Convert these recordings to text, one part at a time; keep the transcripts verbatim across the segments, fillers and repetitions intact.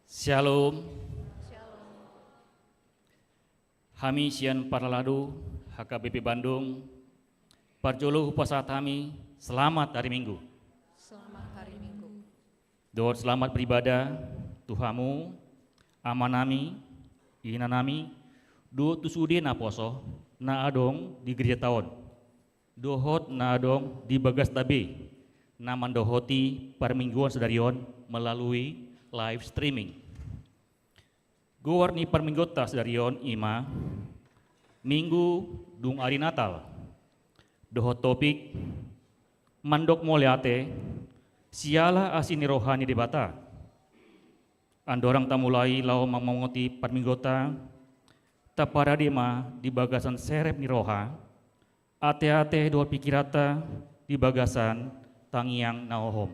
Shalom. Hami sian Parhalado H K B P Bandung, parjolo hupasahat hami selamat hari Minggu. Selamat hari Minggu. Dohot selamat beribadah tu hamu, amanami, inanami, dohot tu sude naposo na adong di gerejata on, dohot na adong di bagasta be na mandohoti parmingguon sadari on melalui live streaming. Goar ni parmingguonta sadari on i ma Minggu dung ari Natal, dohot topik mandok mauliate siala asi ni roha ni Debata. Andorang tamulai laho mamongoti parmingguonta, taparade ma di bagasan serep ni roha, ateate dohot pikiranta di bagasan tangiang na hohom.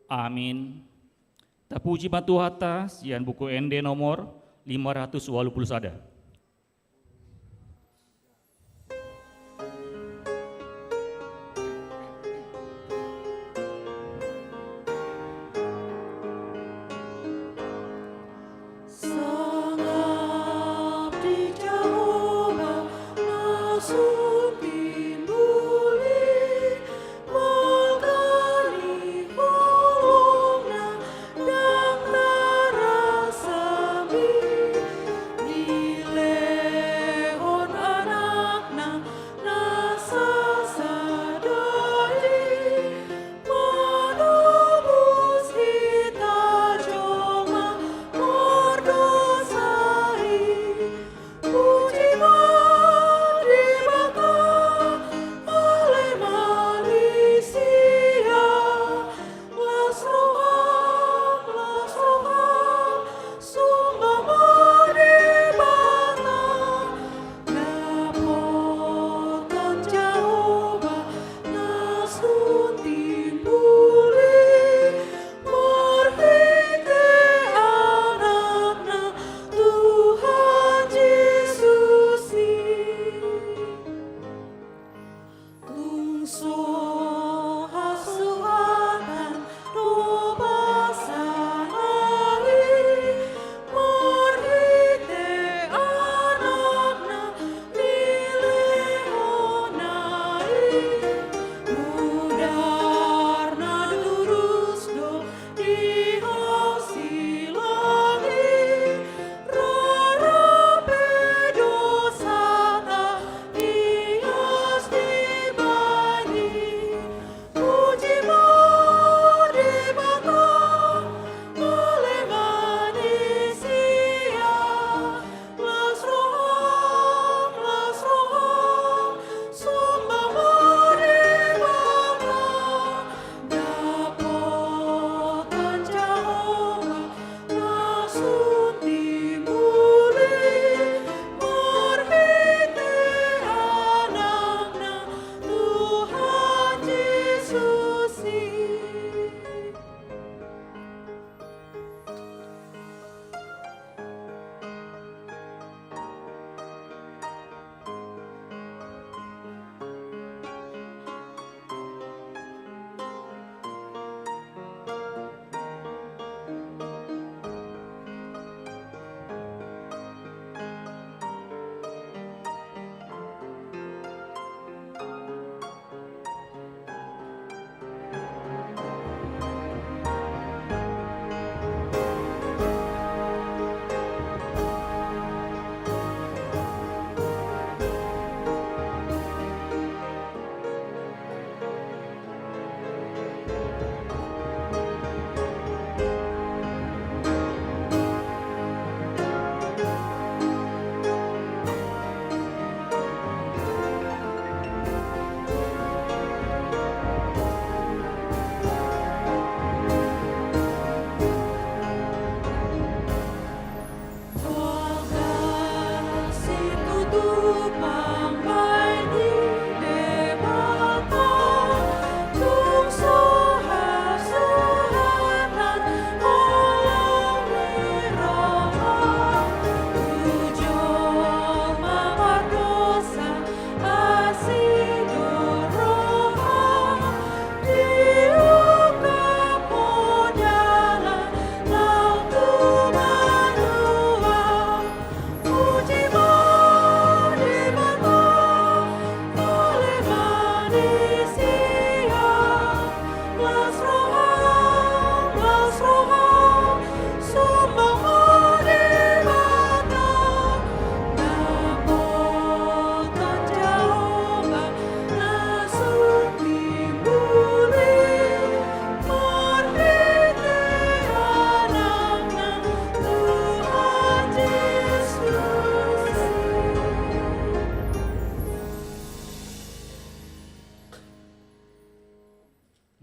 Amin. Tapuji ma Tuhanta sian Buku Ende nomor lima ratus ualu pulu sada. Sangap di Jahowa na sumpit buli, mangalehon holongna ndang tarasambing.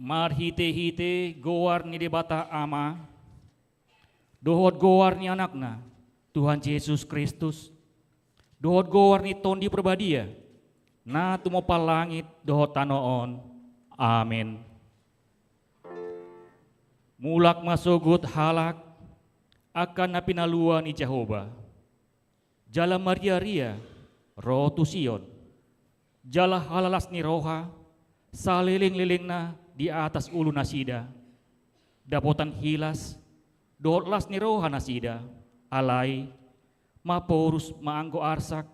Marhitehite goar ni Debata Ama, dohot goar ni Anakna, Tuhan Jesus Kristus, dohot goar ni Tondi Parbadia, na tumompa langit dohot tano on. Amen. Mulak ma sogot halak angka na pinalua ni Jahowa, jala marriaria ro tu Sion, jala halalas ni roha salelenglelengna di atas ulunasida. Dapotan hilas dohot las ni roha nasida, alai maporus ma anggo arsak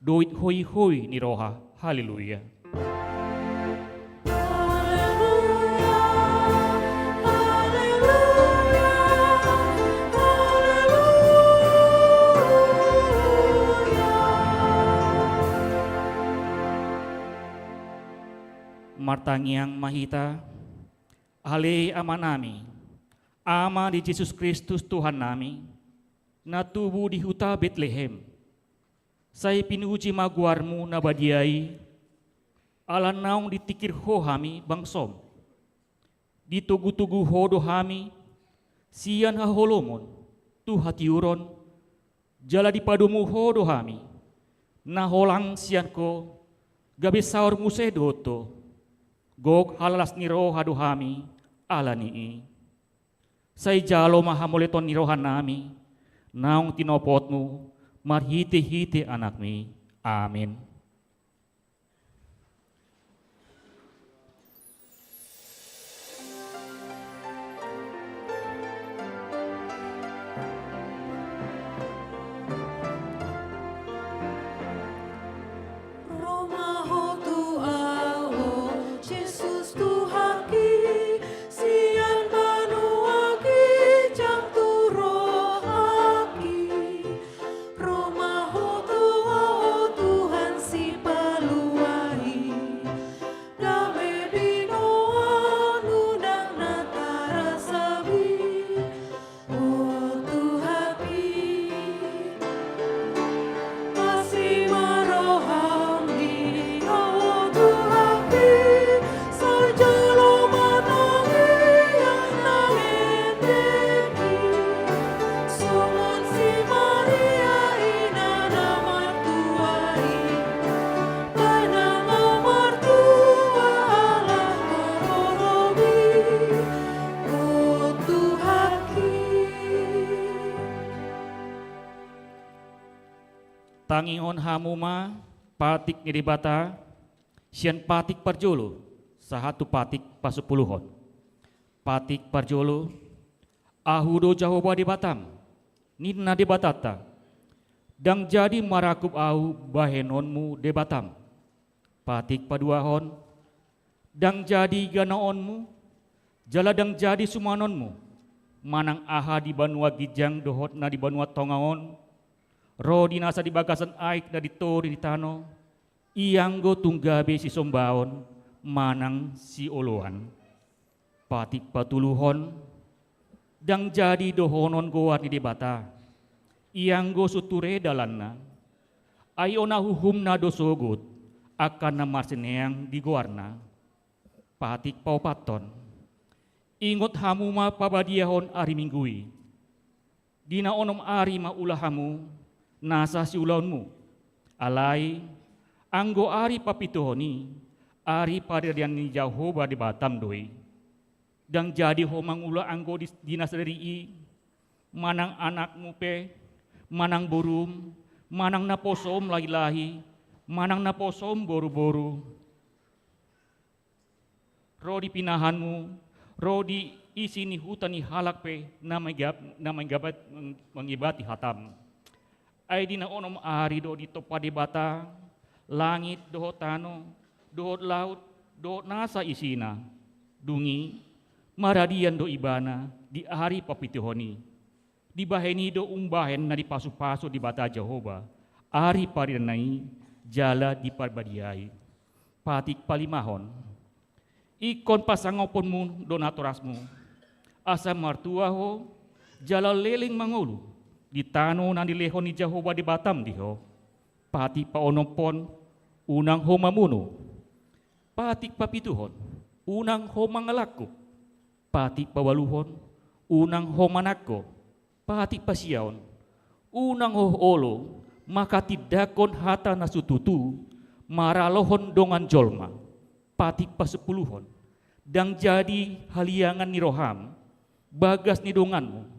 dohot hoihoi ni roha. Haleluya. Haleluya, haleluya, haleluya. Martangiang ma hita. Ale Amanami, Ama ni Jesus Kristus Tuhannami, na tubu di huta Betlehem, sai pinuji ma goarmu na badia i, ala naung ditingkir Ho hami bangsom. Ditogutogu Ho do hami sian haholomon tu hatiuron, jala dipadomu Ho do hami na holang sian Ho, gabe saor muse dohot Ho. Gok halalas ni roha do hami ala ni i. Sai jalo ma hamuliaton ni rohanami naung tinopotmu marhitehite Anakmi. Amen. Ro ma Ho tu ahu, o Jesus Tuhanki, sian banua ginjang tu rohangki. Ro ma Ho tu ahu, o Tuhan Sipalua i, gabe binoanmu ndang na tarasa be, o Tuhanki. Asi ma roham di ahu, o Tuhanki, sai jalo ma tangiang na endek i, songon si Maria ina na martua i, baen nang ahu martua ala na rorobot, o Tuhanki. Tangihon hamu ma patik ni Debata, sian patik parjolo sahat tu patik pasupuluhon. Patik parjolo. Ahu do Jahowa Debatam, ninna Debatanta, ndang jadi marangkup ahu bahenonmu Debatam. Patik paduahon. Ndang jadi ganaonmu, jala ndang jadi sumanonmu, manang aha di banua ginjang dohot na di banua tonga on, ro di nasa di bagasan aek na di toru ni tano, ianggo tung gabe sisombaon manang sioloan. Patik patoluhon. Ndang jadi dohonon goar ni Debata, ianggo so ture dalanna, ai ona uhumna do sogot angka na marsineang di goarna. Patik paopathon. Ingot hamu ma pabadiahon ari Minggu i. Di na onom ari ma ula hamu nasa siulaonmu. Alai anggo ari papituhon i, ari paradian ni Jahowa Debatam do i. Ndang jadi ho mangula anggo di, di na sadari i, manang anakmu pe, manang borum, manang naposom lahilahi, manang naposom boruboru, ro di pinahanmu, ro di isi ni huta ni halak pe na mangigap-, na mangigabat-, mangibati hatam. Ai di na onom ari do ditompa Debata langit dohot tano, dohot laut, dohot nasa isina. Dung i maradian do ibana di ari papituhon i. Dibahen i do umbahen na dipasupasu Debata Jahowa ari paradianna i jala diparbadiai. Patik palimahon. Ingkon pasangaponmu do natorasmu, asa martua ho jala leleng mangolu di tano na nilehon ni Jahowa Debatam di ho. Patik paonomhon. Unang ho mamunu. Patik papituhon. unang ho mangalangkup, patik paualuhon, unang ho manangko, patik pasiaon, unang ho olo manghatindanghon hata na so tutu maralohon dongan jolma, patik pasampuluhon. Ndang jadi haliangan ni roham bagas ni donganmu,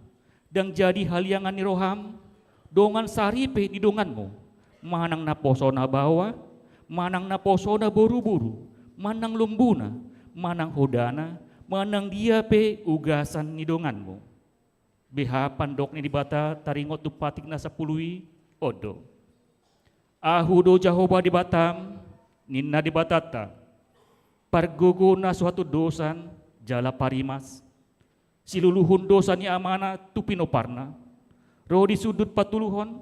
ndang jadi haliangan ni roham dongan saripe ni donganmu, manang naposona baoa, manang naposona boruboru, manang lombuna, manang hodana, manang dia pe ugasan ni donganmu. Beha pandok ni Debata taringot tu patik na sampulu i? On do: Ahu do Jahowa Debatam, ninna Debatanta, pargogo na so hatondosan jala parimas, siluluhon dosa ni amana tu pinomparna, ro di sundut patoluhon,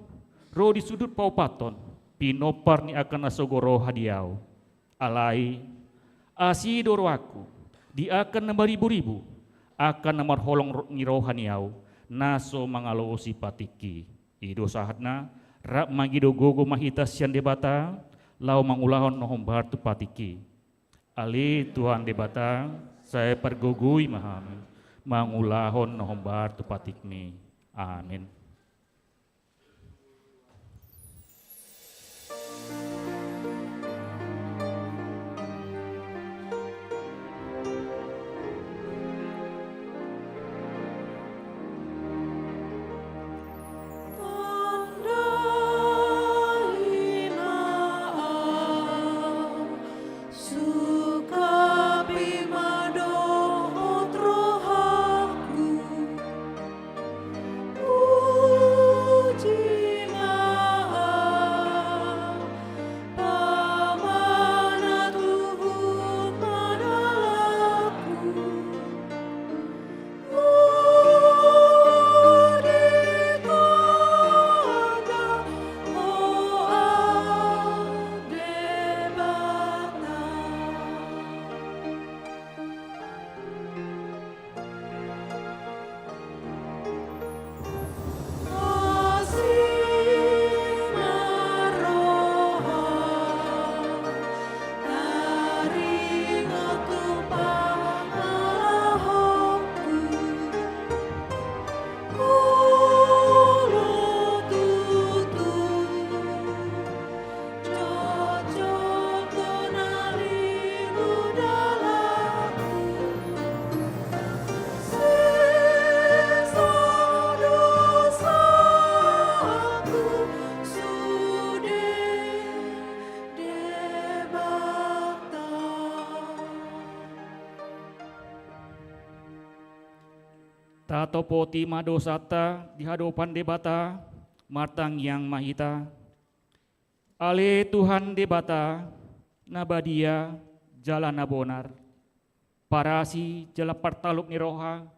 ro di sundut paopathon, pinompar ni angka na sogo roha di Ahu. Alai asi do rohangku di angka na mariburibu, angka na marholong ro-, ni roha ni Ahu, na so mangalosi patikki. I do sahatna. Rap mangido gogo ma hita sian Debata laho mangulahon na hombar tu patikki. Ale Tuhan Debata, sai pargogoi ma hami mangulahon na hombar tu patikmi. Amin. Sungkapi ma dohot rohangku, puji ma Am, pamanat huhut ma dalanku. Tatopoti ma dosanta di hadopan Debata, martangiang ma hita. Ale Tuhan Debata, na badia jala na bonar, parasi jala partalup ni roha,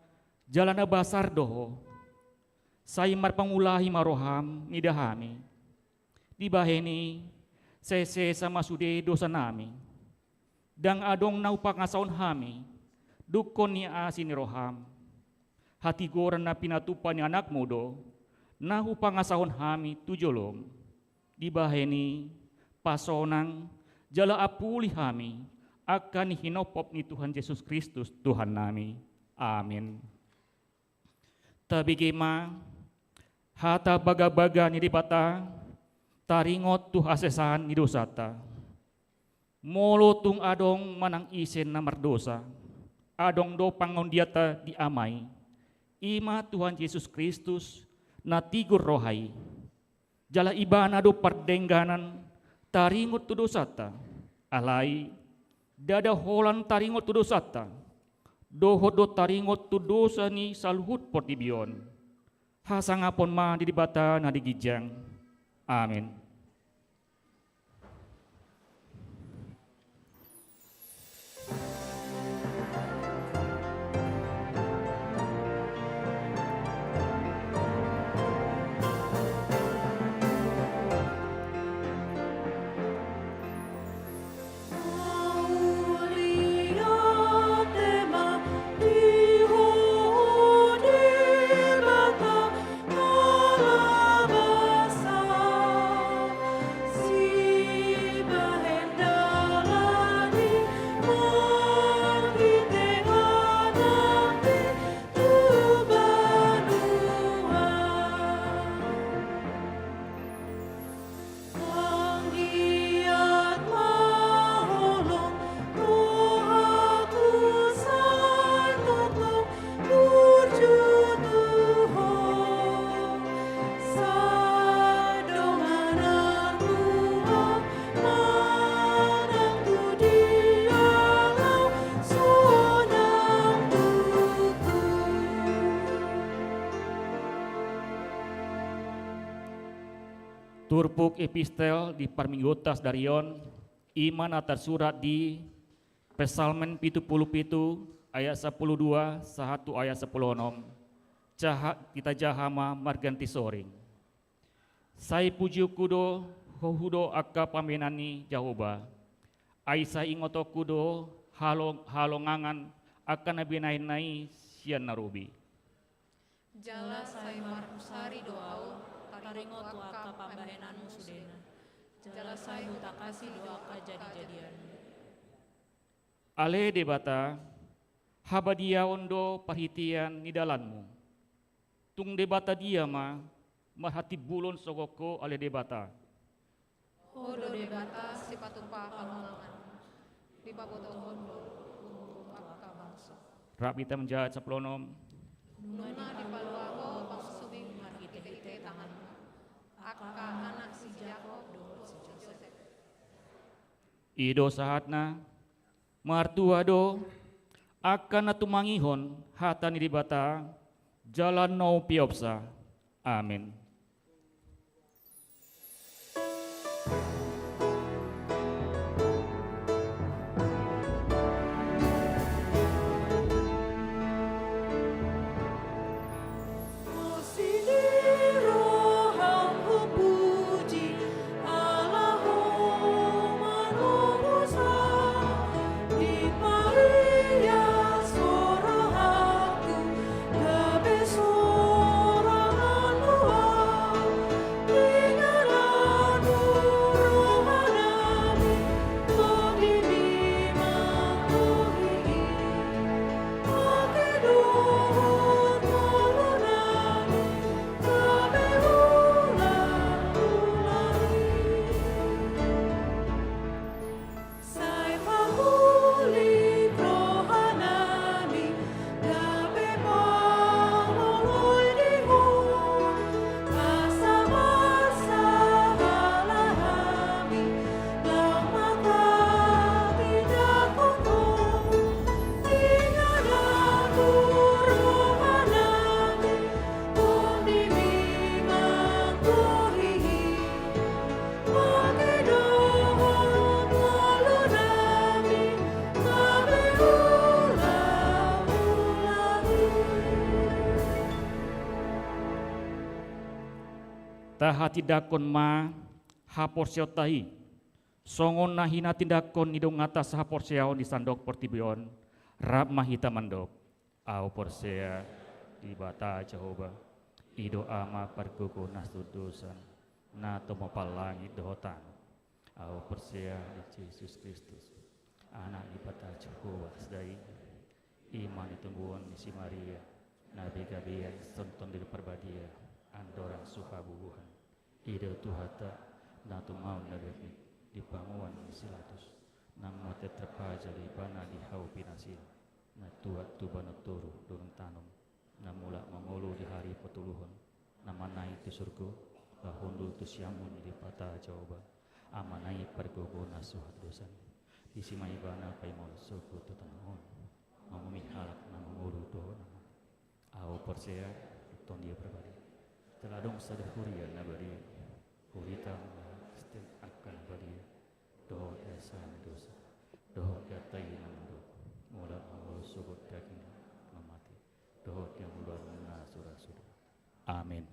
jala na basar do Ho. Sai marpangulahi ma roham mida hami. Dibahen i, sai sesa ma sude dosanami. Ndang adong na hupangasahon hami dungkon ni asi ni roham. Hatigoran na pinatupa ni Anakmu do na hupangasahon hami tu jolom. Dibahen i, pasonang jala ampuli hami angka ni hinophop ni Tuhan Jesus Kristus Tuhannami. Amin. Tabege ma hata bagabaga ni Debata taringot tu hasesaan ni dosanta. Molo tung adong manang ise na mardosa, adong do pangondianta di Ama i, i ma Tuhan Jesus Kristus na tigor roha i. Jala Ibana do pardengganan taringot tu dosanta. Alai ndada holan taringot tu dosanta, dohot do taringot tu dosa ni saluhut portibi on. Hasangapon ma di Debata na di ginjang. Amin. Turpuk epistel di parmingguonta sadari on, i ma na tarsurat di Psalmen pitu pulu pitu ayat sampulu dua sahat tu ayat sampulu onom. Jaha, hita jaha ma marganti soring. Sai pujionku do ho hudo angka pambahenan ni Jahowa. Ai sai ingotonku do halong-, halongangan angka na binahenna i sian na robi. Jala sai marhusari do ahu taringot tu angka pambahenanmu sudena. Jala sai hutangkasi do angka jadijadianmu. Ale Debata, habadiaon do parhitean ni dalanmu. Tung Debata dia ma marhatimbulon songon ho ale Debata. Ho do Debata sipatupa haholongan, dipabotohon do umum angka bangso. Rap hita manjahati sampulu onom. Nunga dipalua ho bangsomi marhitehite tanganmu, angka anak si Jakob dohot si Josep. I do sahatna, martua do angka na tumangihon hata ni Debata, jala na umpeopsa. Amen. Sai pamulik rohanami, gabe pangoloi di Ho, asa marsahala hami, laho marhitehite Ho. Inganan tu rohanami, tondimi ma Ho hihi. Tahatindangkon ma haporseaonta i, songon na hinatindangkon ni donganta sahaporseaon di sandok portibi on, rap ma hita mandok. Ahu porsea di Debata Jahowa, i do Ama pargogo na suhut dosa, na tumompa langit dohot tano. Ahu porsea di Jesus Kristus, Anak ni Debata Jahowa sadari, i ma na tinumbuhon ni si Maria, na gabe-gabean sian Tondi Parbadia, andorang so habubuhan. I do Tuhanta, na tumaon na gabe di panguan ni si Pilatus, na mate tarpajal ibana di hau pinasir, na tuat tu banua toru dongan tano, na mulak mangolu di hari patoluhon, na manaek tu surgo, laho hundul tu siamun ni Debata Jahowa, Amana i pargogo na suhut dosa. Disi ma ibana paimahon surgo tu tano on, mangurupi halak na mangolu dohot na mate. Ahu porsea di Tondi Parbadia. Jala adong sada huria na badia. Huria ma Kristen angka na badia. Dohot asa ni dosa. Dohot hata i na mandok. Mulak ma ho sogot daging na mate. Dohot hangoluan na so ra suda. Amen.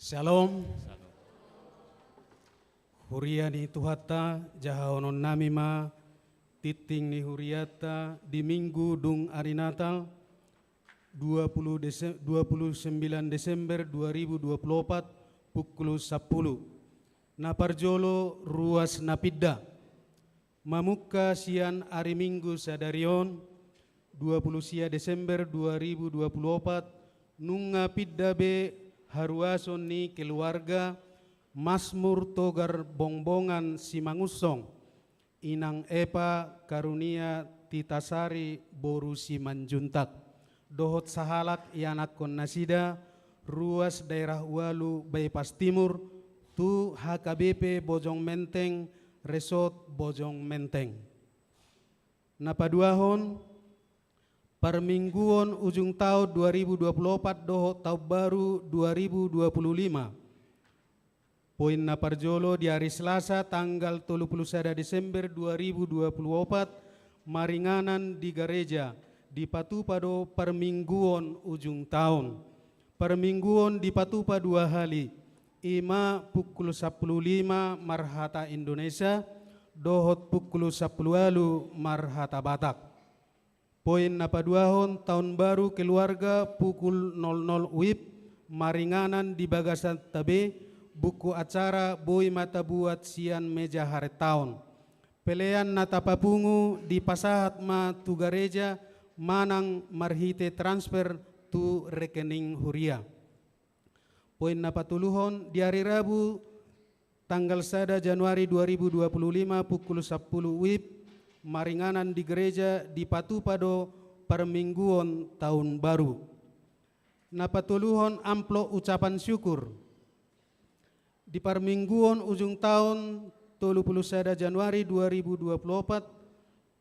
Syalom. Syalom. Huria ni Tuhanta, jahaononnami ma tingting ni hurianta di Minggu dung ari Natal, dua puluh Dese-, dua puluh sembilan Desember dua ribu dua puluh opat, pukul sampulu. Na parjolo ruas na pinda. Mamungka sian ari Minggu sadari on, dua puluh sia Desember dua ribu dua puluh opat, nunga pinda be haruason ni keluarga Masmur Togar Bongbongan Simangunsong, Inang Epa Karunia Titasari boru Simanjuntak, dohot sahalak ianakhon nasida, ruas daerah ualu Bypass Timur, tu H K B P Bojong Menteng, Resort Bojong Menteng. Na paduahon, parmingguon ujung taon dua ribu dua puluh opat dohot taon baru dua ribu dua puluh lima. Poin na parjolo, di ari Selasa tanggal tolu puluh sada Desember dua ribu dua puluh opat, maringanan di gareja, dipatupa do parmingguon ujung taon. Parmingguon dipatupa dua hali, i ma pukul sampulu lima marhata Indonesia dohot pukul sampulu ualu marhata Batak. Poin na paduahon, taon baru keluarga pukul nol nol WIB, maringanan di bagasanta be, buku acara boi ma tabuat sian meja harentaon. Pelean na tapapungu dipasahat ma tu gareja manang marhite transfer tu rekening huria. Poin na patoluhon, di ari Rabu tanggal sada Januari dua ribu dua puluh lima pukul sampulu WIB, maringanan di gareja, dipatupa do parmingguon taon baru. Na patoluhon, amplop ucapan syukur. Di parmingguon ujung taon tolu puluh sada Januari dua ribu dua puluh opat,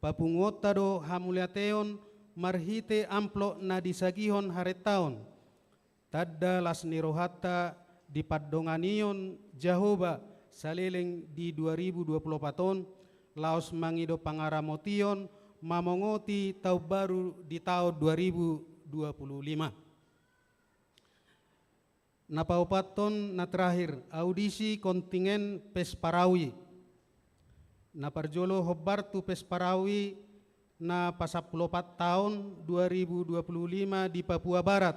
papunguonta do hamauliateon marhite amplop na disagihon harentaon, tanda las ni rohanta di pandonganion Jahowa saleleng di dua ribu dua puluh opat on, laos mangido pangaramotion mamongoti taon baru di taon dua ribu dua puluh lima. Na paopathon, na terakhir, audisi kontingen Pes Parawi. Na parjolo, hombar tu Pes Parawi na pasampulu opat taon dua ribu dua puluh lima di Papua Barat,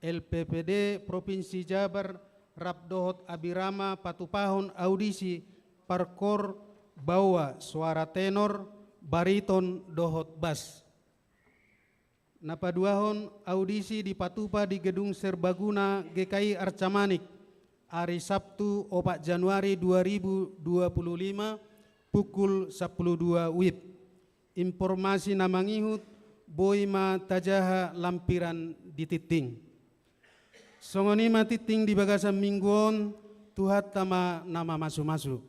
L P P D Provinsi Jabar rap dohot Abirama patupahon audisi parkor baoa, suara tenor, bariton dohot bas. Na paduahon, audisi dipatupa di Gedung Serbaguna G K I Arca Manik, ari Sabtu opat Januari dua ribu dua puluh lima, pukul sampulu dua WIB. Informasi na mangihut boi ma tajaha lampiran di tingting. Songon i ma tingting di bagasan minggu on, Tuhanta ma na mamasumasu.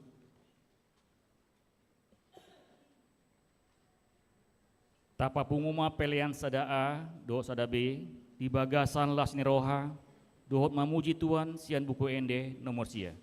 Tapapungu ma pelean sada A dohot sada B di bagasan las ni roha dohot mamuji Tuhan sian Buku Ende nomor sia.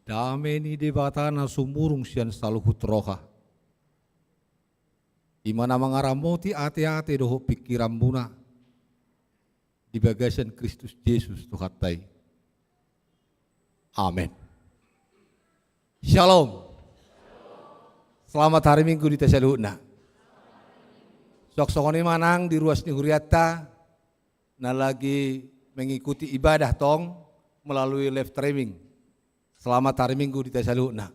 Dame ni Debata na sumurung sian saluhut roha, i ma na mangaramoti ateate dohot pingkiranmuna di bagasan Kristus Jesus Tuhanta i. Amen. Shalom. Selamat hari Minggu di hita saluhutna. Suang songon i ma nang di ruas ni hurianta na lagi mengikuti ibadah tong melalui live streaming. Selamat hari Minggu di hita saluhutna.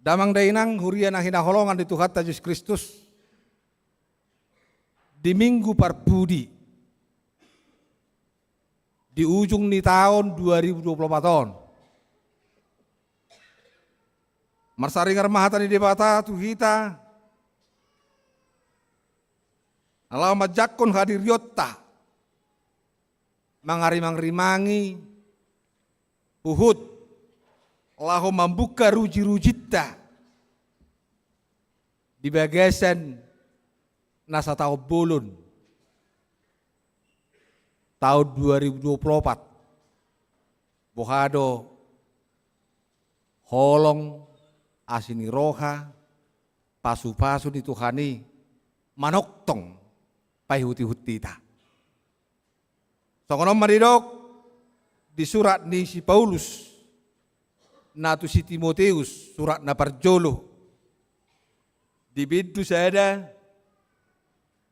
Damang dainang huria na hinaholongan ni Tuhanta Jesus Kristus, di Minggu Parpudi, di ujung ni taon dua ribu dua puluh empat on, marsaringar ma hata ni Debata tu hita, na laho manjangkon hadirionta, mangarimangrimangi huhut laho mambuka rujirujinta di bagasan na sataon bolon taon dua ribu dua puluh opat. Boha do holong, asi ni roha, pasupasu ni Tuhan i manongtong paihutihut hita. Songon on ma didok di surat ni si Paulus na tu si Timoteus, surat na parjolo, di bindu sada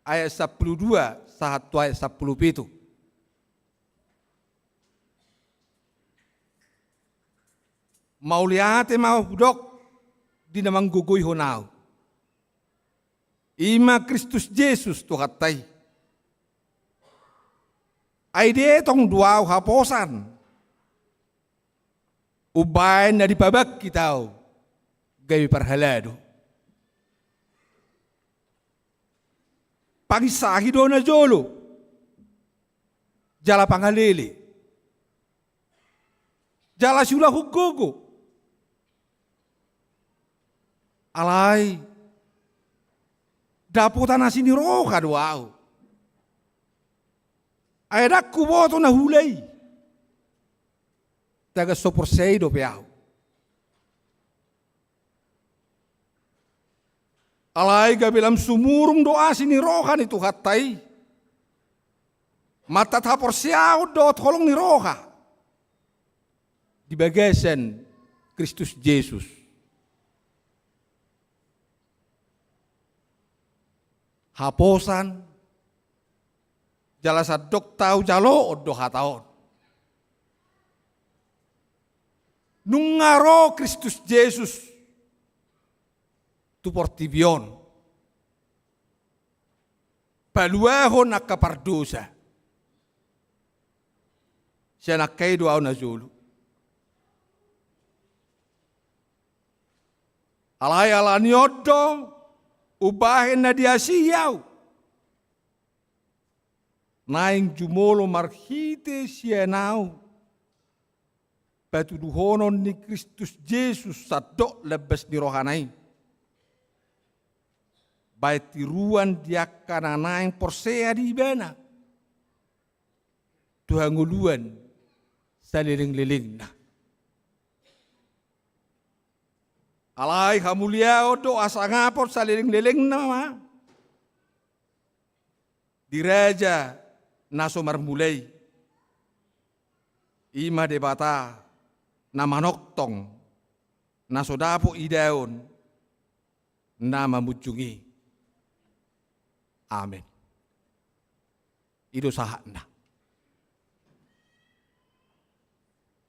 ayat sampulu dua sahat tu ayat sampulu pitu. Mauliate ma hudok di na manggogoihon ahu, i ma Kristus Jesus Tuhanta i. Ai dietong do ahu haposan umbahen na dipabangkit ahu gabe parhalado. Panginsahi do najolo jala pangalele jala siulahon gogo. Alai dapotan asi ni roha do ahu. Ai ndang huboto na huula i, tagan so porsea i dope ahu. Alai gabe lam sumurung do asi ni roha ni Tuhanta i mantad haporseaon dohot holong ni roha di bagasan Kristus Jesus. Haposan jala sandok tahu jaloon do hata on. Nunga ro Kristus Jesus tu portibi on paluahon angka pardosa. Sian angka i do ahu najolo. Alai ala ni on do umbahen na diasihi ahu, naeng jumolo marhite sian ahu patuduhonon ni Kristus Jesus sandok lambas ni rohana i, bahen tiruan di angka na naeng porsea di Ibana tu hangoluan salelenglelengna. Alai hamuliaon dohot hasangapon salelenglelengna ma di Raja na so marmula i, i ma Debata na manongtong, na so dapot idaon, na mamunjung i. Amen. I do sahatna.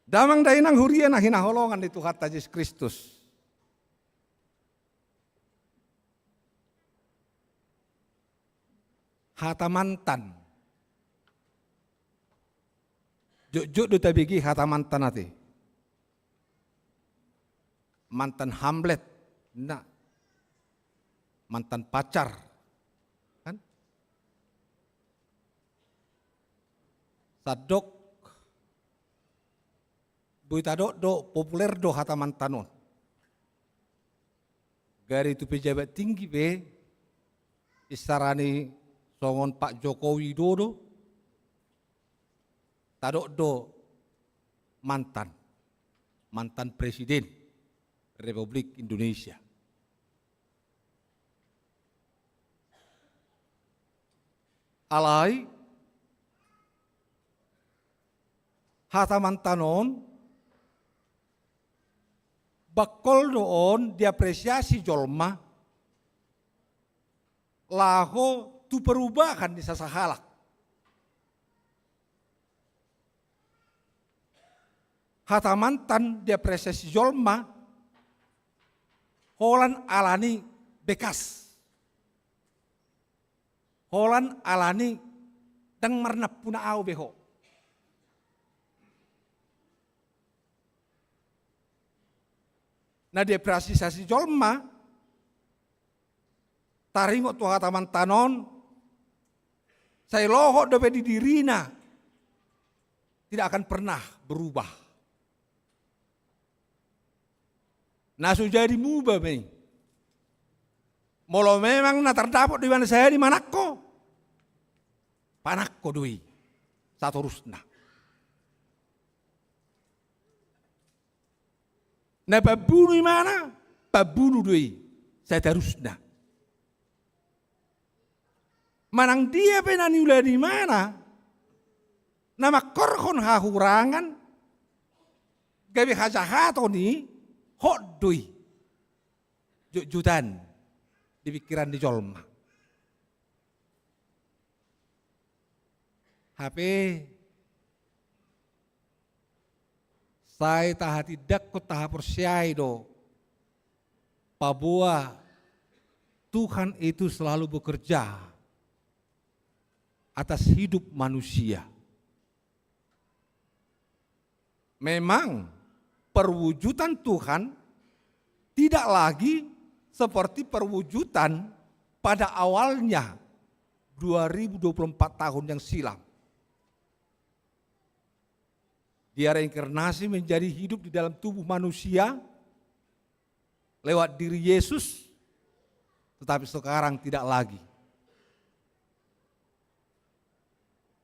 Damang dainang huria na hinaholongan ni Tuhanta Jesus Kristus, hata mantan. Jotjot do tabege hata mantan ate. Mantan hamlet, na mantan pacar, kan? Sandok boi tadok do populer do hata mantan on. Gari tu pejabat tinggi pe, isarani songon Pak Jokowi do do, tadok do mantan, mantan presiden Republik Indonesia. Alai hata mantan on, bangkol do on diapresiasi jolma laho tu perubahan ni sasahalak. Hata mantan diapresiasi jolma holan alani bekas. Holan alani ndang marnampuna au be ho. Na diapresiasi jolma taringot tu hata mantan on, sai lohot dope di dirina, tidak akan pernah berubah. Na so jadi muba ma i. Molo memang na tardapot do ibana sahali manangko, panangko do i satorusna. Na pambunu ibana, pambunu do i satorusna. Manang dia pe na niula ni ibana, na mangkorhon hahurangan, gabe hajahaton i, hot do i jotjotan di pikiran ni jolma. Hape sai tahatindangkon, tahaporseai do bahwa Tuhan itu selalu bekerja atas hidup manusia. Memang perwujudan Tuhan tidak lagi seperti perwujudan pada awalnya dua ribu dua puluh empat tahun yang silam. Dia reinkarnasi menjadi hidup di dalam tubuh manusia lewat diri Yesus, tetapi sekarang tidak lagi.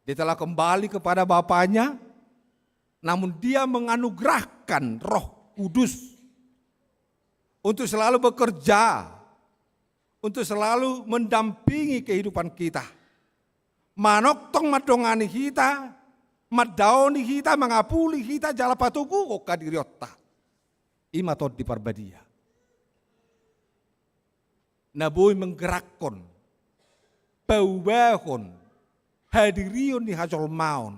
Dia telah kembali kepada Bapanya, namun Dia menganugerahkan Roh Kudus untuk selalu bekerja, untuk selalu mendampingi kehidupan kita, manongtong mandongani hita, mandaoni hita, mangapuli hita, jala patoguhon hadirionta. I ma Tondi Parbadia. Na boi menggerakkon, paubahon hadirion ni hajolmaon,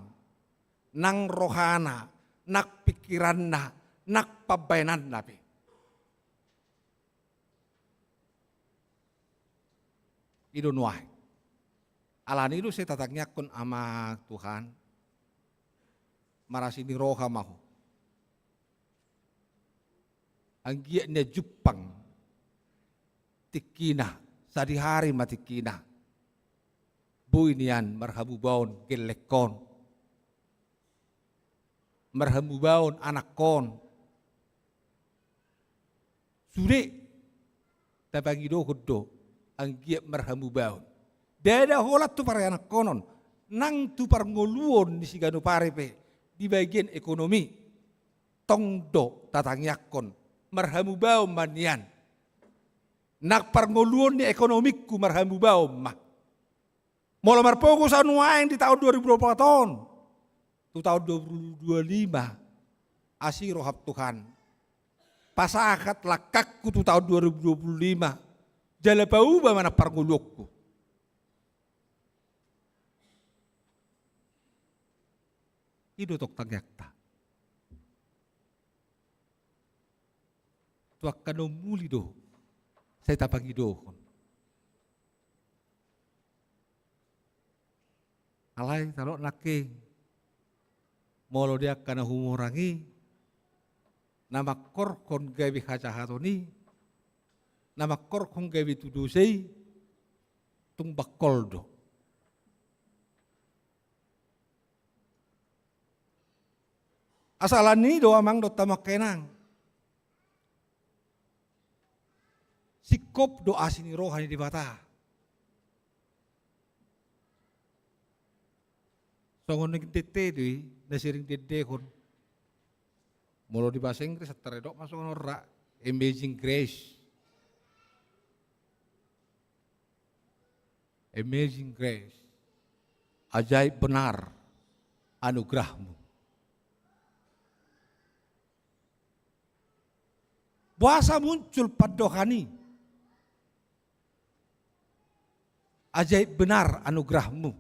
nang rohana, nang pikiranna, nang pambahenanna pe. I do nuaeng. Alani i do sai tatangiangkon, Amang Tuhan, marasi ni roha ma Ho. Anggiat nian jumpang tingkina, sadihari ma tingkina, boi nian marhamubaon gellengkon, marhamubaon anakkon. Sude tapangidohon do anggiat marhamubaon. Ndada holan tu paranakkonon, nang tu parngoluon ni siganup ari pe di bagian ekonomi. Tong do tatangiangkon, marhamubaon ma nian. Nang parngoluon ni ekonomingku marhamubaon ma. Molo marpogu sa nuaeng di taon dua ribu dua puluh empat on, tu taon dua ribu dua puluh lima, asi roham Tuhan. Pasahat langkangku tu taon dua ribu dua puluh lima, jala pauba ma nang parngoluonku. I do tong tangiangta. Tu angka na ummuli do sai tapangidohon. Alai talo nangkin, molo di angka na humurang i, na mangkorhon gabe hajahaton i, na mangkorhon gabe tu dosa i, tung bangkol do. Asa alani i do, Amang dohot Inang, singkop do asi ni roha ni Debata. Songon na didok do i, na sering diendehon. Molo di bahasa Inggris, taridok ma songon on ra, Amazing Grace. Amazing Grace. Ajaib benar anugerahmu. Boasa muncul pandohan i? Ajaib benar anugerahmu.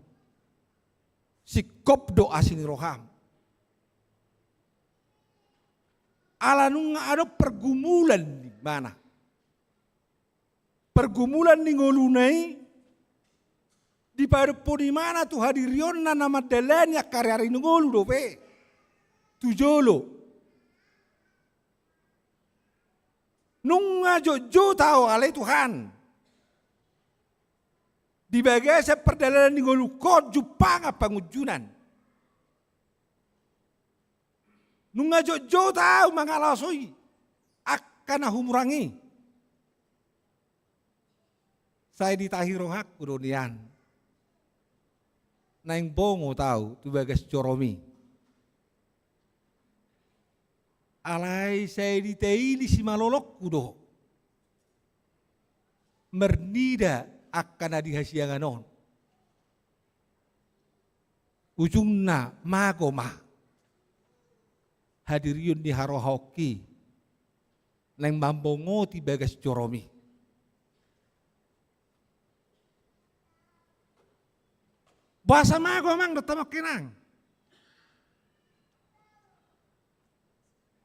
Singkop do asi ni roham. Ala nunga adong pergumulan di mana. Pergumulan ni ngoluna i, dipadophon imana tu hadirionna na mandalani angka ari-ari ni ngolu dope. Tu jolo. Nunga jotjot ahu ale Tuhan. Di bagasan pardalanan ni ngolungkon jumpang pangunjunan. Nunga jotjot ahu mangalasoi angka na humurang i. Sai ditahi rohangku do nian. Naeng bongot ahu tu bagas jorom i. Alai sai ditaili simalolongku do. Marnida angka na di hasiangan on. Ujungna mago ma hadirion ni harohaonki naeng mambongoti bagas jorom i. Boasa mago amang dohot hamu angka inang?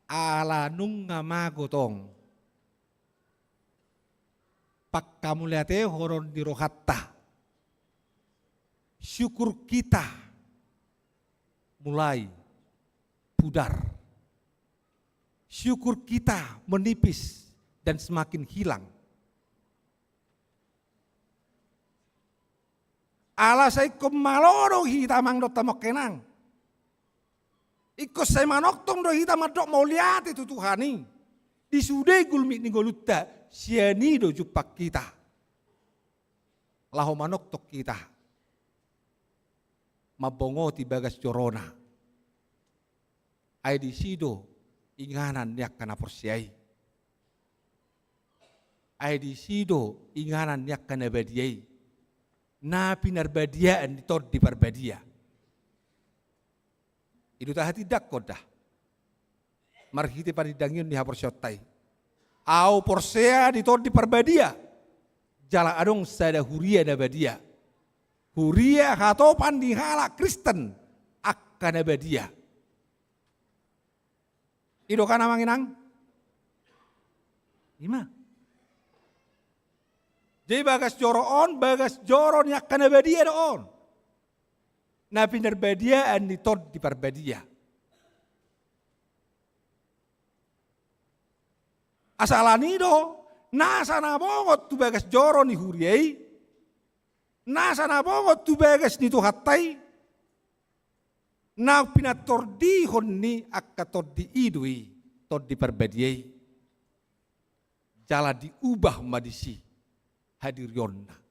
Ala nunga mago tong pangkamauliatehonon ni rohanta. Syukur kita mulai pudar. Syukur kita menipis dan semakin hilang. Ala sai ingkon malo do hita amang dohot hamu angka inang. Ingkon sai manongtong do hita mandok mauliate tu Tuhan i. Di sude gulmit ni ngolunta, sian i do jumpang hita. Laho manongtong hita mambongoti bagas jorona. Ai disi do inganan ni angka na porsea i. Ai disi do inganan ni angka na badia i. Na pinarbadiaan ni Tondi Parbadia. I do tahatindangkon da. Marhite panindangion ni haporseaonta i. Ahu porsea di Tondi Parbadia. Jala adong sada huria na badia. Huria hatopan ni halak Kristen angka na badia. I do kan amang inang? I ma. Jadi bagas joro on, bagas joro ni angka na badia do on. Na pinarbadiaan ni Tondi Parbadia. Asa alani do, nasa na bongot tu bagas joro ni huria i, nasa na bongot tu bagas ni Tuhanta i, na pinatordihon ni angka tondi i do i, Tondi Parbadia i. Jala diubah ma disi hadirionna.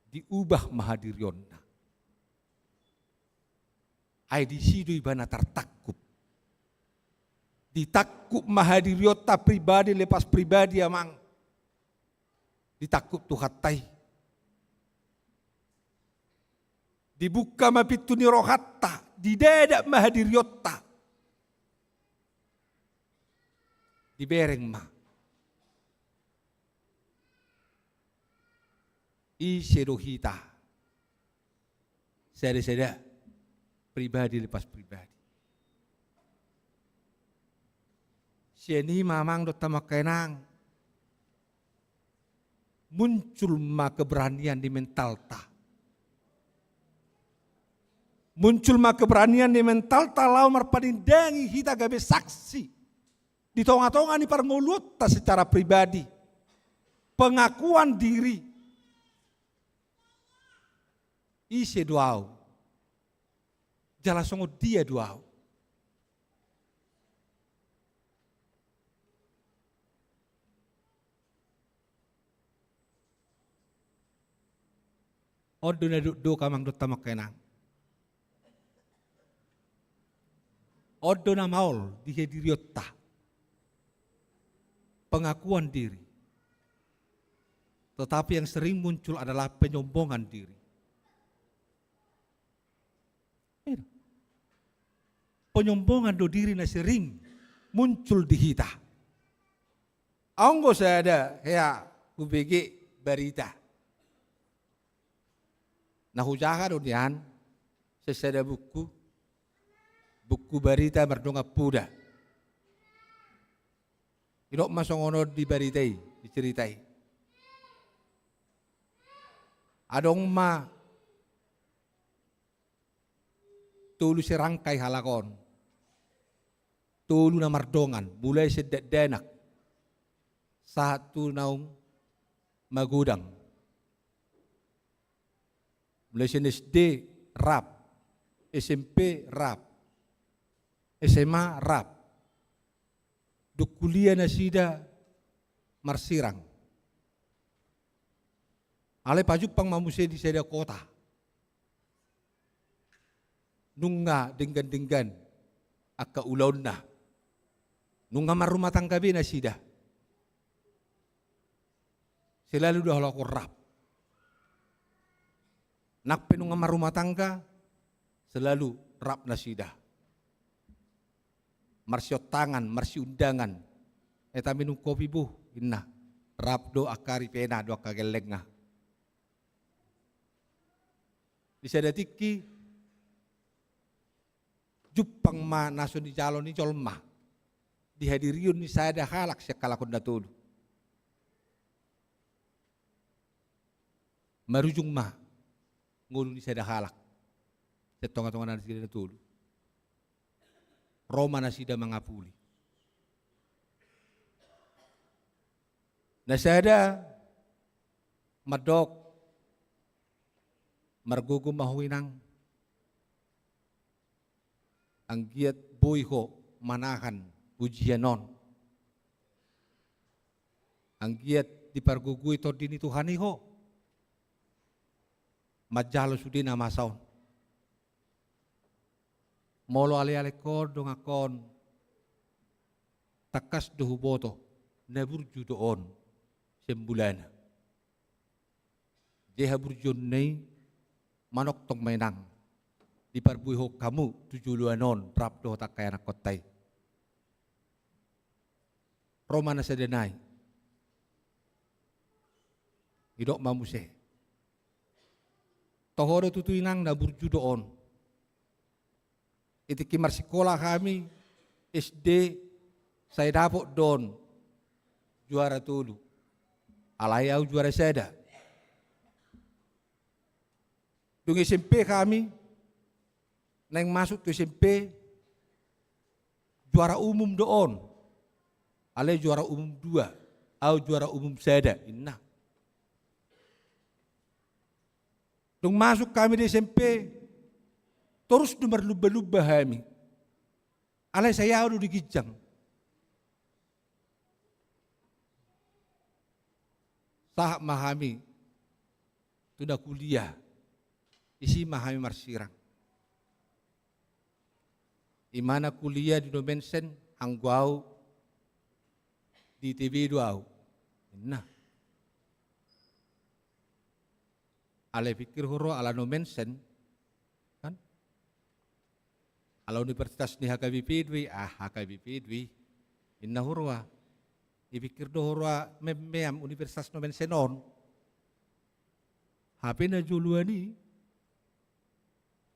Diubah ma hadirionna. Ai disi do ibana tartangkup. Ditangkup ma hadirionta pribadi lepas pribadi amang. Ditangkup Tuhanta i. Dibuka ma pintu ni rohanta, didadak ma hadirionta. Dibereng ma. Ise do hita? Sada-sada, pribadi lepas pribadi. Sian i ma amang dohot hamu angka inang, muncul ma keberanian di mentalta. Muncul ma keberanian di mentalta laho marpanindangi hita gabe saksi di tonga-tonga ni parngoluonta secara pribadi. Pengakuan diri. Ise do ahu? Jala songon dia do ahu? On do na dokdok amang dohot hamu angka inang. On do na maol di hadirionta, pengakuan diri. Tetapi yang sering muncul adalah penyombongan diri. Penyombongan do diri na sering muncul di hita. Ahu anggo sada hea hubege barita. Na hujaha do nian sian sada buku, buku barita mardongan poda. Didok ma songon on di barita i, di cerita i. Adong ma tolu serangkai halak on. Tolu na mardongan, mulai sian dakdanak sahat tu naung magodang. Mulai sian S D rap, S M P rap, S M A rap. Dung kuliah nasida marsirang. Alai pajumpang ma muse di sada kota. Nunga denggan-denggan angka ulaonna. Nunga marrumah tangga be nasida. Selalu do halak on rap. Nang pe nunga marrumah tangga, selalu rap nasida. Marsiontangan, marsiundangan. Eh, ta minum kopi, boh, inna. Rap do angka ripena dohot angka gellengna. Di sada tingki, jumpang ma na so nijalo ni jolma di hadirion ni sada halak sian halak on na tolu. Marujung ma ngolu ni sada halak sian tonga-tonga nasida na tolu. Ro ma nasida mangapuli. Na sada mandok, margogo ma ho, inang, anggiat boi ho manahan ujian on. Anggiat dipargogoi Tondi ni Tuhan i ho manjalo sude na masa on. Molo ale-alengku on, donganku on, tangkas do huboto na burju do on sian mulana. Jadi haburjuonna i manongtong ma, inang, diparbuehon hamu tu joloan on rap dohot angka ianakkonta i. Ro ma na sada nai. Didok ma muse, toho do tutu, inang, na burju do on. Di tingki marsikola hami S D, sai dapot do on juara tolu. Alai ahu juara sada. Dung S M P hami, naeng masuk tu S M P, juara umum do on. Alai juara umum dua, ahu juara umum sada, inna. Dung masuk hami di S M P, torus do marlumba-lumba hami. Alai sai ahu do di ginjang. Sahat ma hami tu na kuliah, disi ma hami marsirang. Ima na kuliah di Nommensen, anggo ahu di I T B do ahu, inna. Alai pikir ho ro, ala Nommensen, kan? Ala universitas ni H K B P do i, ah, H K B P do i, inna huroa. Dipikir do huroa, mem-, meam Universitas Nommensen on. Hape na joloan i,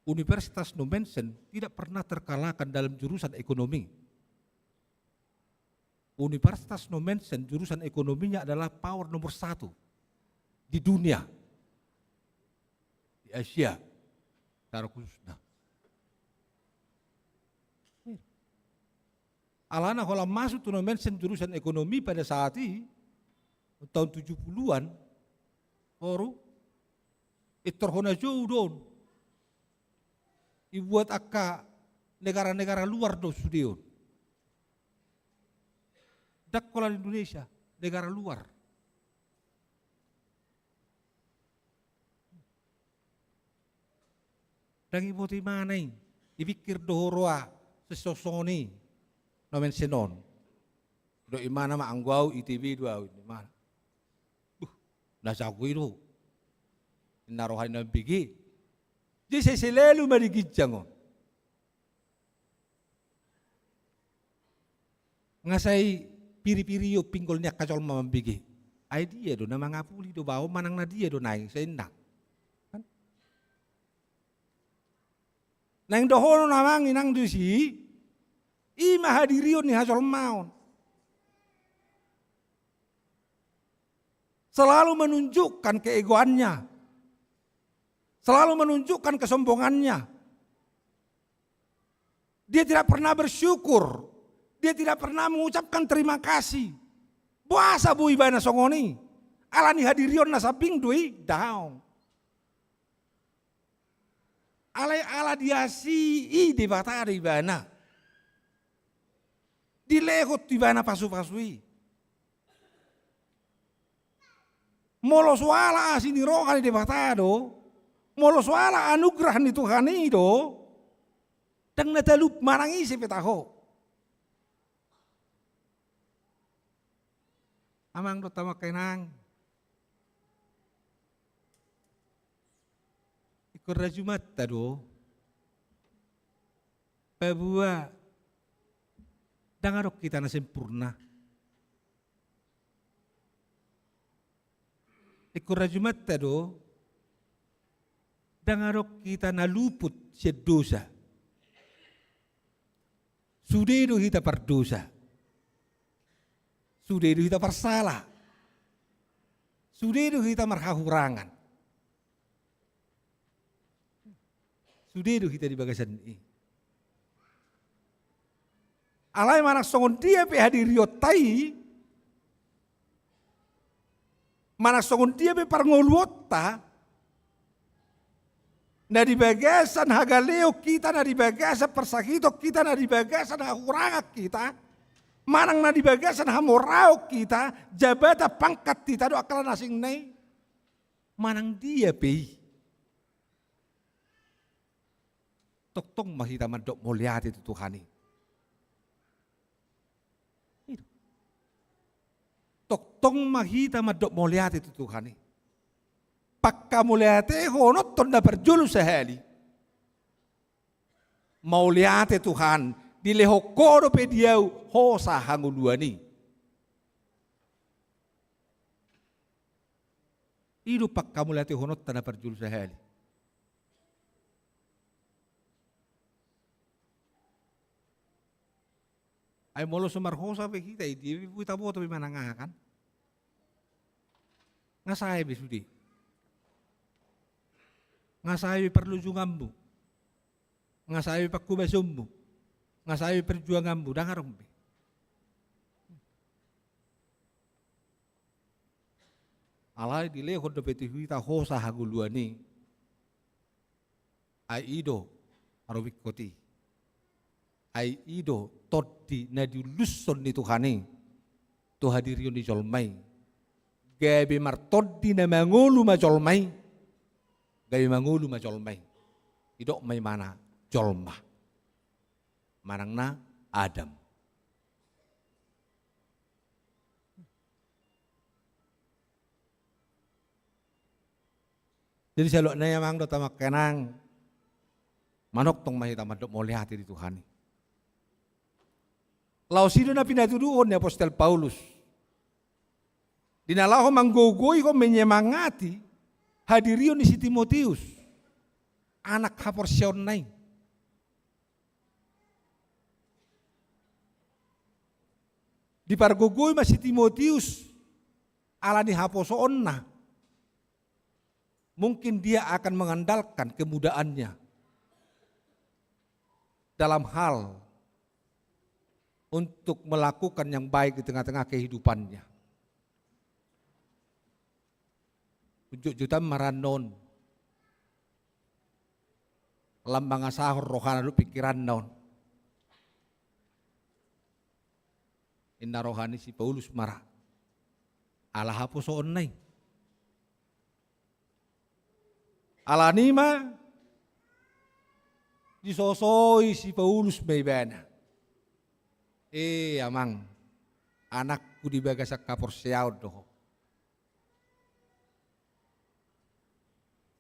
Universitas Nommensen tidak pernah terkalahkan dalam jurusan ekonomi. Universitas Nommensen jurusan ekonominya adalah power nomor satu di dunia, di Asia secara khususnya. Alana holan masuk tu Nommensen jurusan ekonomi pada saat i, tahun tujuh puluhan, boru, pintor hona jou do on. Dibuat angka negara-negara luar do sude on. Ndang holan Indonesia, negara luar. Ndang diboto imana i, dipikir do huroa Tes songon i, na mention on. Dok imana ma anggo au I T B do au, imana. Buh, na jago i do. Ninna rohani na mambege. Jadi sai selalu ma di ginjang on. Nga sai piri-piri i pinggol ni angka jolma mambege. Ai dia do na mangapuli do baon manang na dia do naeng sai ninna. Kan? Naeng dohonon amang inang disi, i ma hadirion ni hajolmaon. Selalu menunjukkan keegoannya. Selalu menunjukkan kesombongannya. Dia tidak pernah bersyukur. Dia tidak pernah mengucapkan terima kasih. Boasa boi ibana songon i? Ala ni hadirion na sambing do i, daong. Alai ala diasii Debata do ibana. Dilehon tu ibana pasu-pasu i. Molo so ala asi ni roha ni Debata do, molo so ala anugerah ni Tuhan i do, ndang na talup manang ise pe taho. Amang dohot amang inang. Ingkon rajumanta do paboa ndang adong hita na sempurna. Ingkon rajumanta do ndang adong hita na luput sian dosa. Sude do hita pardosa. Sude do hita parsala. Sude do hita marhahurangan. Sude do hita di bagasan i. Alai manang songon dia pe hadirionta i, manang songon dia pe parngoluonta, na di bagasan hagaleon hita, na di bagasan parsakiton hita, na di bagasan hahurangan hita, manang na di bagasan hamoraon hita, jabatan pangkat hita do angka na asing na i, manang dia pe i. Tongtong ma hita mandok mauliate tu Tuhan i. I do. Tongtong ma hita mandok mauliate tu Tuhan i. Pangkamauliatehononhon na parjolo sahali. Mauliate Tuhan, dilehon Ho dope di au hosa hangoluan i. I do pangkamauliatehononta na parjolo sahali. Ai molo so marhosa pe hita, i dia pe boi taboto be manang aha kan? Nga sae be sude. Nga sae be parlojunganmu. Nga sae be panghobasonmu. Nga sae be perjuanganmu, ndang adong be. Alai dilehon dope tu hita hosa hangoluan i. Ai i do, parubingkot i. Ai i do tondi na diulushon ni Tuhan i tu hadirion ni jolma i. Gabe martondi na mangolu ma jolma i. Gabe mangolu ma jolma i. Didok ma ibana jolma. Manang na Adam. Jadi saluhutna i amang dohot amang inang, manongtong ma hita mandok mauliate di Tuhan i. Laos i do na pinatuduhon ni apostel Paulus di na laho manggogoihon, menyemangati hadirion ni si Timotius, anak haporseaonna i. Dipargogoi ma si Timotius ala ni haposoonna. Mungkin dia akan mengandalkan kemudaannya dalam hal untuk melakukan yang baik di tengah-tengah kehidupannya. Unjotjotan ma rannon. Lam mangasahon rohana dohot pingkiranna on. Inna roha ni si Paulus ma ra. Ala haposoonna i. Alani ma Disosoi si Paulus ma ibana. E amang, anakku di bagasan haporseaon do ho.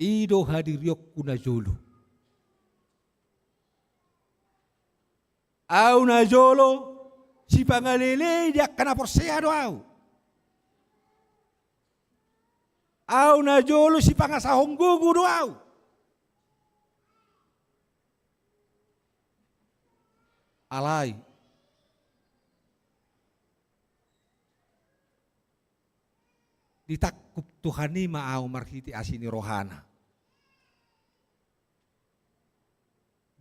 I do hadirionku na jolo. Au na jolo sipangalelei di angka na porsea do au. Au na jolo sipangasahon gogo do au. Alai ditangkup Tuhan i ma au marhite asi ni rohana.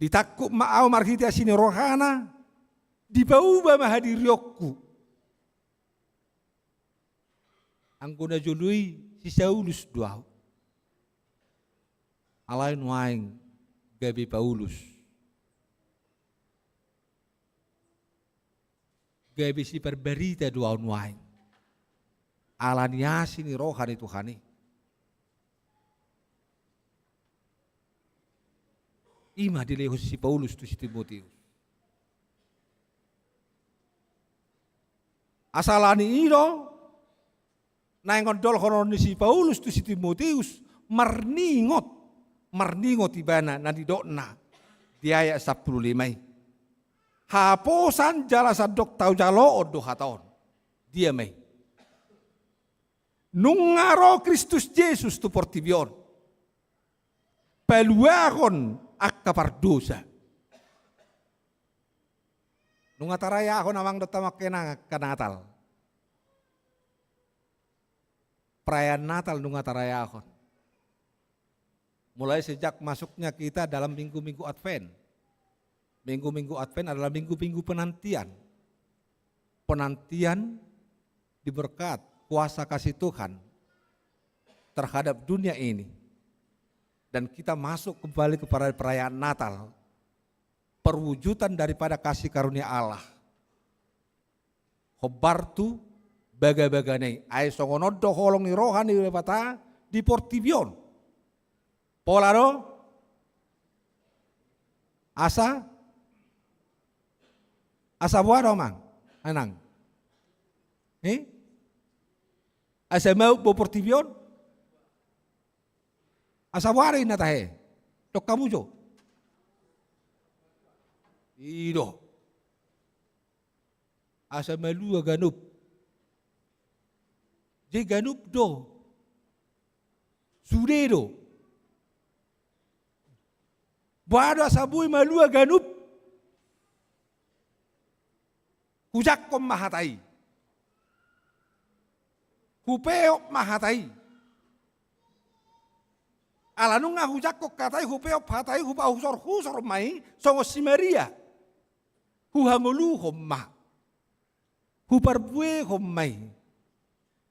Ditangkup ma au marhite asi ni rohana, dipauba ma hadirionku. Anggo na jolo i si Saulus do au. Alai nuaeng gabe Paulus. Gabe siparbarita do au nuaeng. Ala ni asi ni roha ni Tuhan i. I ma dilehon si Paulus tu si Timoteus. Asa ala ni i do naeng ondolhonon ni si Paulus tu si Timoteus, marningot, marningot ibana na nidokna di ayat sampulu lima i. Haposan jala sandok taujaloon do hata on. Dia ma i? Nunga ro Kristus Jesus tu portibi on, paluahon angka pardosa. Nunga tarayahon amang dohot inang kenatal. Perayaan Natal nunga tarayahon. Mulai sejak masuknya kita dalam minggu-minggu Advent. Minggu-minggu Advent adalah minggu-minggu penantian. Penantian diberkat kuasa kasih Tuhan terhadap dunia ini. Dan kita masuk kembali kepada perayaan Natal. Perwujudan daripada kasih karunia Allah. Hombar tu bagabagana i. Ai songon on do holong ni roha ni Debata di portibi on. Pola do? Asa? Asa boha do amang? Inang. Eh? Asa maup do portibi on? Asa boha do inna tahe? Dok hamu jo. I do. Asa malua ganup. Jadi ganup do. Sude do. Boha do asa boi malua ganup? Hujangkon ma hata i. Hupeop ma hata i. Ala nunga hujangkon hata i, hupeop hata i, hupahusorhusor ma i songon si Maria. Huhangoluhon ma. Huparbuehon ma i.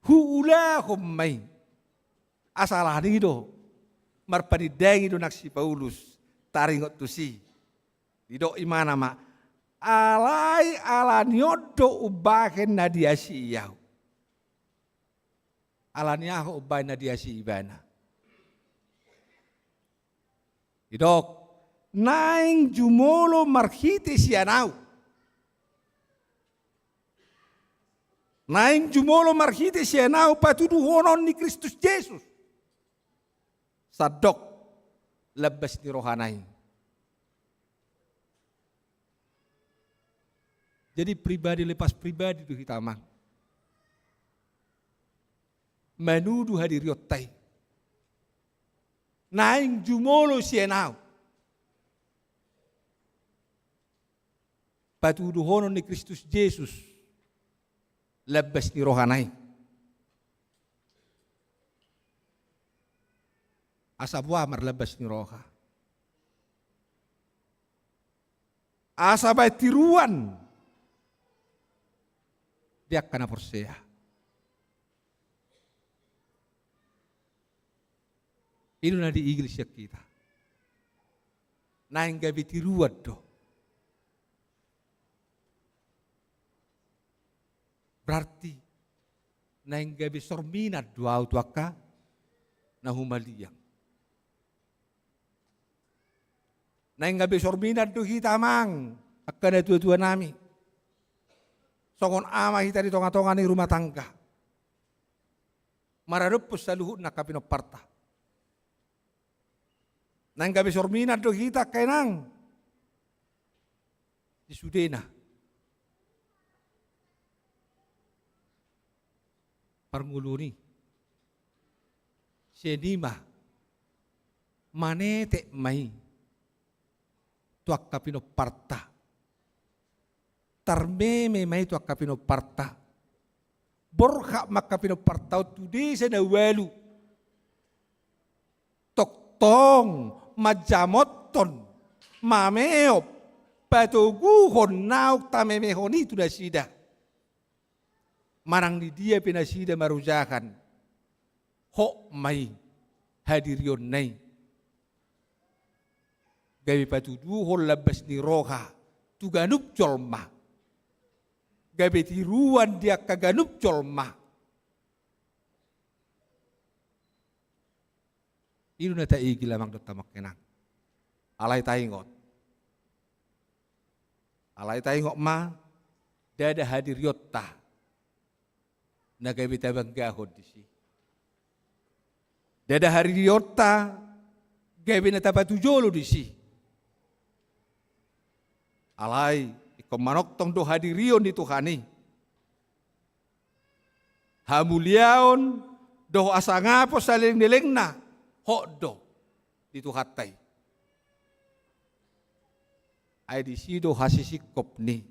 Huulahon ma i. Asa ala ni i do. Marpanindangi do nang si Paulus. Taringot tusi. Didok ibana ma. Alai ala ni on do umbahen na diasii au. Ala ni aha umbahen na diasii ibana? Didok, naeng jumolo marhite sian au. Naeng jumolo marhite sian au patuduhonon ni Kristus Jesus. Sandok lambas ni rohana i. Jadi pribadi lepas pribadi do hita amang. Manudu hadirionta i. Naeng jumolo sian au. Patuduhonon ni Kristus Jesus. Lambas ni rohana i. Asa boha marlambas ni roha? Asa baen tiruan di angka na porsea. I do na diigil sian hita. Naeng gabe tiruan do. Berarti naeng gabe sorminan do au tu angka na humaliang. Naeng gabe sorminan do hita, Amang, angka natuatua nami. Songon ama hita di tongatonga ni rumah tangga, maradophon saluhutna angka pinomparta. Naeng gabe sorminan do hita, angka inang, di sudena parngoluon i. Sian i ma, manetek ma i tu angka pinomparta. Tarmeme ma i tu angka pinomparta. Borhat ma angka pinomparta on tu desa na ualu. Tongtong manjamothon, mameop, patoguhon naung tamemehon i tu nasida. Manang di dia pe nasida marojahan, hot ma i hadirionna i. Gabe patuduhon lambas ni roha tu ganup jolma. Gabe tiruan di angka ganup jolma. I do na taigil, Amang dohot Amang, angka inang. Alai taingot. Alai taingot ma, ndada hadirionta na gabe tabanggahon disi. Ndada hadirionta gabe na tapatujolo disi. Alai ingkon manongtong do hadirion ni Tuhan i. Hamuliaon dohot hasangapon saleleng ni lelengna, hot do di Tuhanta i. Ai disi do hasisingkop ni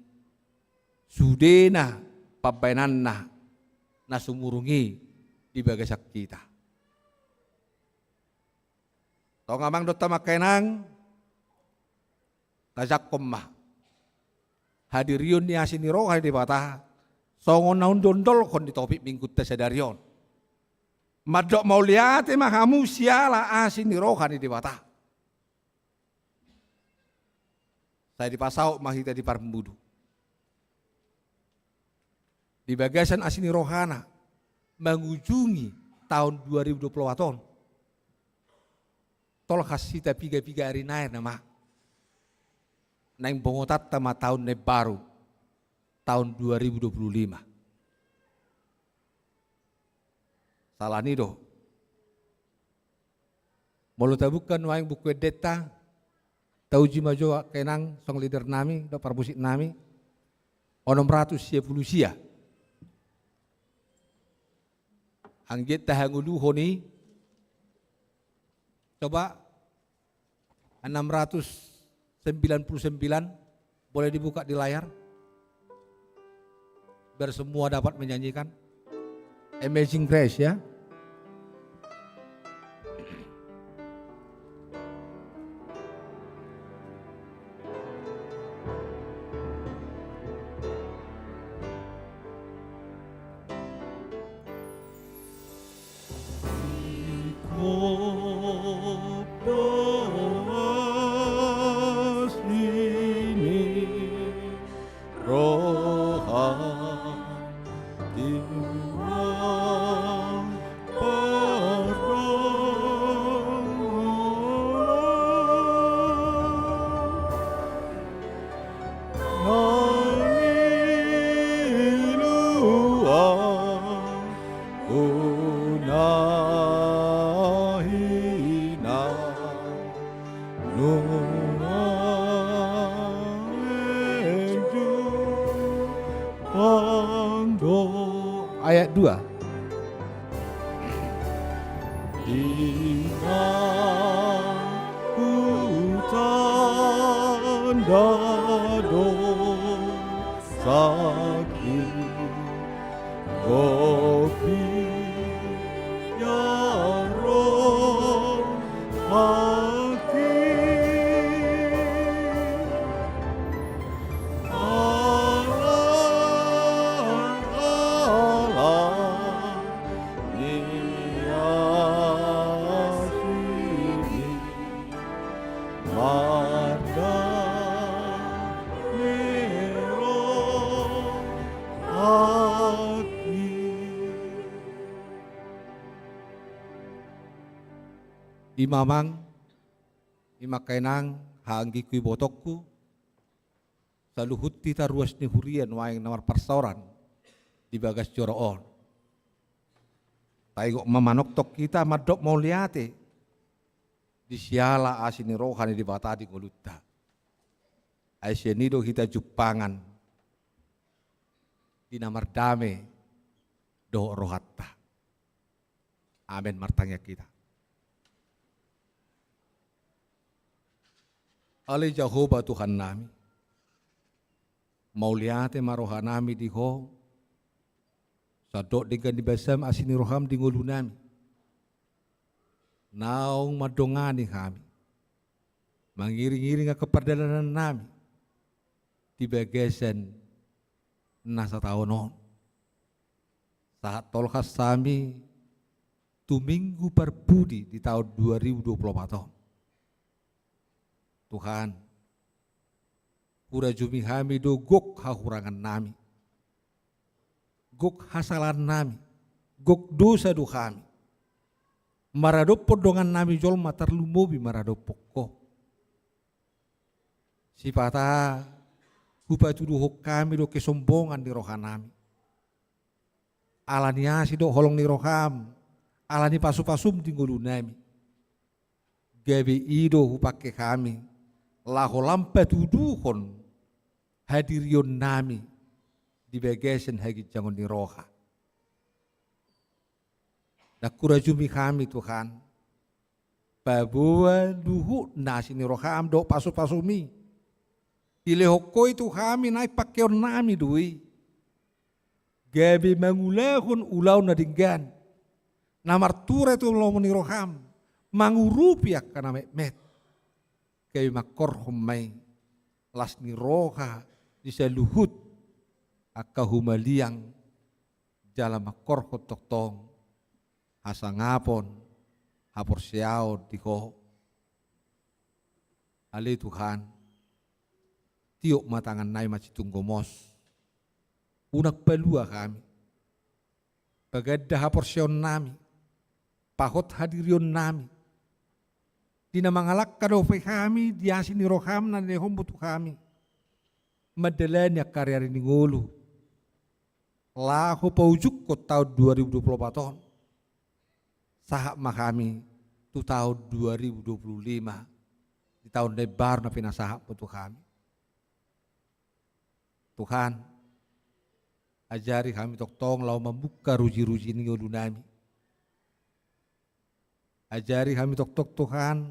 sudena pambahenanna na sumurung i di bagasan hita. Tong, Amang dohot Amang, angka inang, tajangkon ma hadirion ni asi ni roha ni Debata, songon na hundondolhon di topik Minggunta sadari on. Mandok mauliate ma hamu siala asi ni roha ni Debata. Sai dipasaut ma hita di parmudu. Di bagasan asi ni rohana mangujungi taon dua ribu dua puluh opat on. Tolhas hita piga-piga ari nai nama. Naeng bongotanta ma taon na imbaru, taon dua ribu dua puluh lima. Sala ni do. Molo tabuka nuaeng buku endenta, tauji ma jo angka inang song leader nami dohot parmusik nami, onom ratus sia pulu sia. Anggiat tahangoluhon i, coba, enam ratus sembilan puluh sembilan, boleh dibuka di layar, biar semua dapat menyanyikan Amazing Grace, ya. Ayat dua. Di na hutanda dosangki, gopi ya rohangki. Ala, ala ni asi ni, mardame rohangki. I ma, Amang, i ma, angka inang, Haha anggingku, ibotongku, saluhut hita ruas ni huria nuaeng na marparsaoran di bagas joro on. Taingot ma manongtong hita mandok mauliate di siala asi ni roha ni Debata di ngolunta. Ai sian i do hita jumpangan di na mardame dohot rohanta. Amen. Martangiang hita. Ale Jahowa Tuhannami, mauliate ma rohanami di Ho, sandok denggan ni basam asi ni roham di ngolunami. Naung mandongani hami, mangiring-iring angka pardalanannami di bagasan na sataon on. Sahat tolhas hami tu Minggu Parpudi di taon dua ribu dua puluh opat on. Tuhan, hurajumi hami do gok hahurangannami, gok hasalaannami, gok dosa do hami. Maradophon dongannami jolma, tarlumobi maradophon Ho. Sipata hupatuduhon hami do kesombongan ni rohanami. Ala ni asi dohot holong ni roham, ala ni pasu-pasum di ngolunami, gabe i do hupangke hami laho lam patuduhon hadirionnami di bagasan haginjangon ni roha. Ndang hurajumi hami, Tuhan, paboa luhutna asi ni roham dohot pasu-pasumi. Dilehon Ho i tu hami, naeng pangkeonnami do i, gabe mangulahon ulaon na denggan, na martura tu lomo ni roham, mangurupi angka na metmet. Gabe mangkorhon ma i las ni roha di saluhut angka humaliang, jala mangkorhon tongtong hasangapon, haporseaon di Ho. Ale Tuhan, tiop ma tangannami manjujung gomos. Unang palua hami, paganda haporseaonnami, pahot hadirionnami, di na mangalangka dope hami di asi ni roham na nilehonmu tu hami mandalani angka ari-ari ni ngolu, laho paujungkon taon dua ribu dua puluh opat on. Sahat ma hami tu taon dua ribu dua puluh lima, di taon na imbaru na pinasahatmu tu hami. Tuhan, ajari hami tongtong laho mamungka ruji-ruji ni ngolunami. Ajari hami tongtong, Tuhan,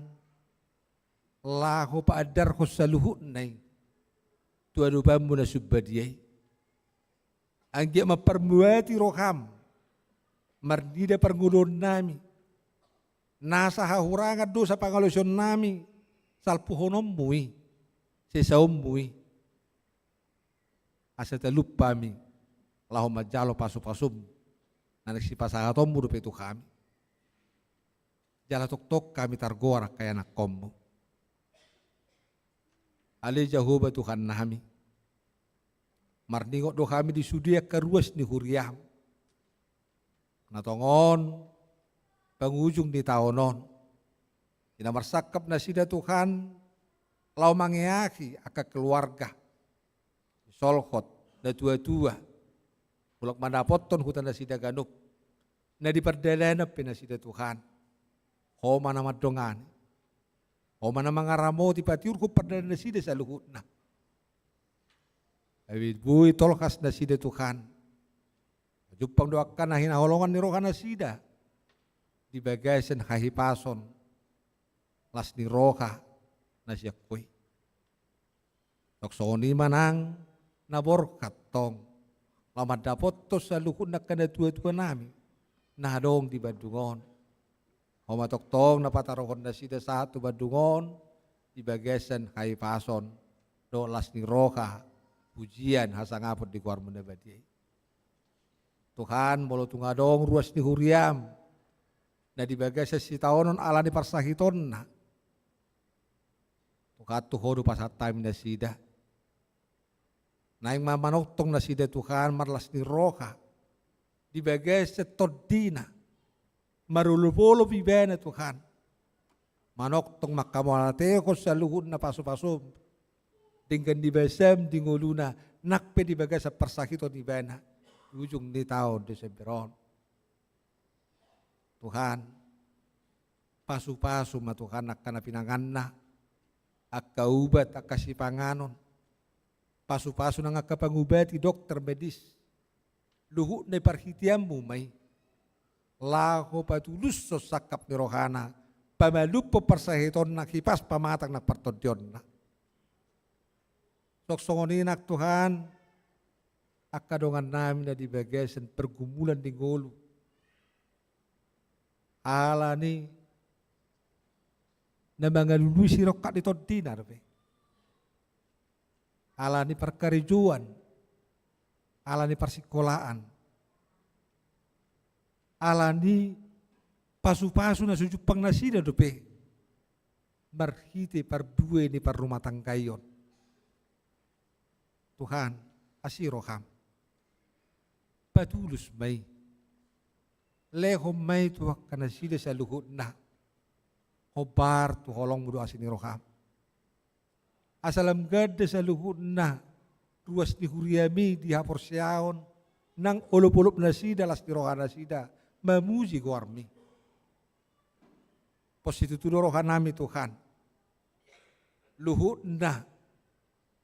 laho paandarhon saluhutna i tu adopanmu na sumbadia i. Anggiat mamparmuati roham marnida parngoluonnami, nasa hahurangan dosa pangalaosionnami, salpuhononmu i, sesaonmu i. Asa talupa hami laho manjalo pasu-pasum na naeng sipasahatonmu dope tu hami. Jala tongtong hami targoar angka ianakhonmu. Ale Jahowa Tuhannami, marningot do hami di sude angka ruas ni huriam, na tongon pangujung ni taon on, di na marsangkap nasida Tuhan laho mangeahi angka keluarga, solhot, natua-tua, mulak mandapothon huta nasida ganup, na di pardalanan pe nasida Tuhan, Ho ma na mandongani, Ho ma na mangaramoti, patiurhon pardalanan nasida saluhutna. Ai boi tolhas nasida Tuhan, jumpang do angka na hinaholongan ni roha nasida di bagasan hahipason las ni roha na sian Ho i. Tong songon i ma nang na borhat tong, laho mandapothon saluhutna angka natua-tuanami na adong di Bandung on. Ho ma tongtong na pataruhon nasida sahat tu Bandung on di bagasan hahipason dohot las ni roha, pujian, hasangapon di goarmu na badia i. Tuhan, molo tung adong ruas ni huriam na di bagasan sitaonon ala ni parsahitonna, Tuhan, tu Ho do pasahat hami nasida. Naeng ma manongtong nasida Tuhan marlas ni roha di bagasan tondina, marolopolop ibana Tuhan, manongtong manghamauliatehon saluhutna pasupasum, denggan ni basam di ngoluna, nang pe di bagasan parsahiton ibana di ujung ni taon Desember on. Tuhan, pasupasu ma Tuhan angka na pinanganna, angka ubat, angka sipanganon, pasupasu nang angka pangubati, dokter, medis, luhutna i parhiteanmu ma i, laho patulushon sangkap ni rohana, pamalumhon parsahitonna, hipas pamatang nang partondionna. Suang songon i nang Tuhan, angka dongannami na di bagasan pergumulan ni ngolu, ala ni na mangalului sirongkap ni tondina dope, ala ni parkarejoan, ala ni parsikolaan, ala ni pasupasu na so jumpang nasida dope marhite parbue ni parrumatanggaion. Tuhan, asi roham, patulus ma i, lehon ma i tu angka nasida saluhutna, hombar tu holongmu do asi ni roham. Asa lam ganda saluhutna ruas ni huriami di haporseaon, nang olopolop nasida, las ni roha nasida mamuji goarmi. Pos situtu do rohanami Tuhan, luhutna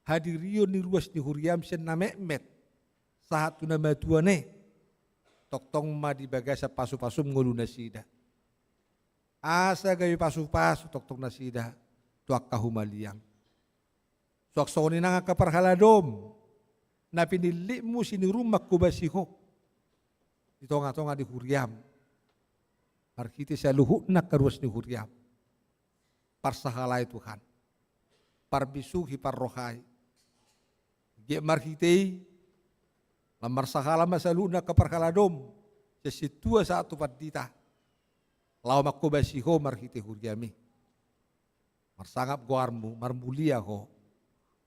hadirion ni ruas ni huriam sian na metmet sahat tu na matuana i, tongtong ma di bagasan pasupasum ngolu nasida. Asa gabe pasupasu tongtong nasida tu angka humaliang. Suang songon i nang angka parhaladom na pinillitmu sinurun mangkobasi ho di tongatonga ni huriam, marhite saluhutna angka ruas ni huriam. Parsahalai Tuhan, parbisuhi, parrohai. Giat marhite i, lam marsahala ma saluhutna angka parhaladom, sian sintua sahat tu pandita, laho mangkobasi ho marhite huriami. Marsangap goarmu, marmulia ho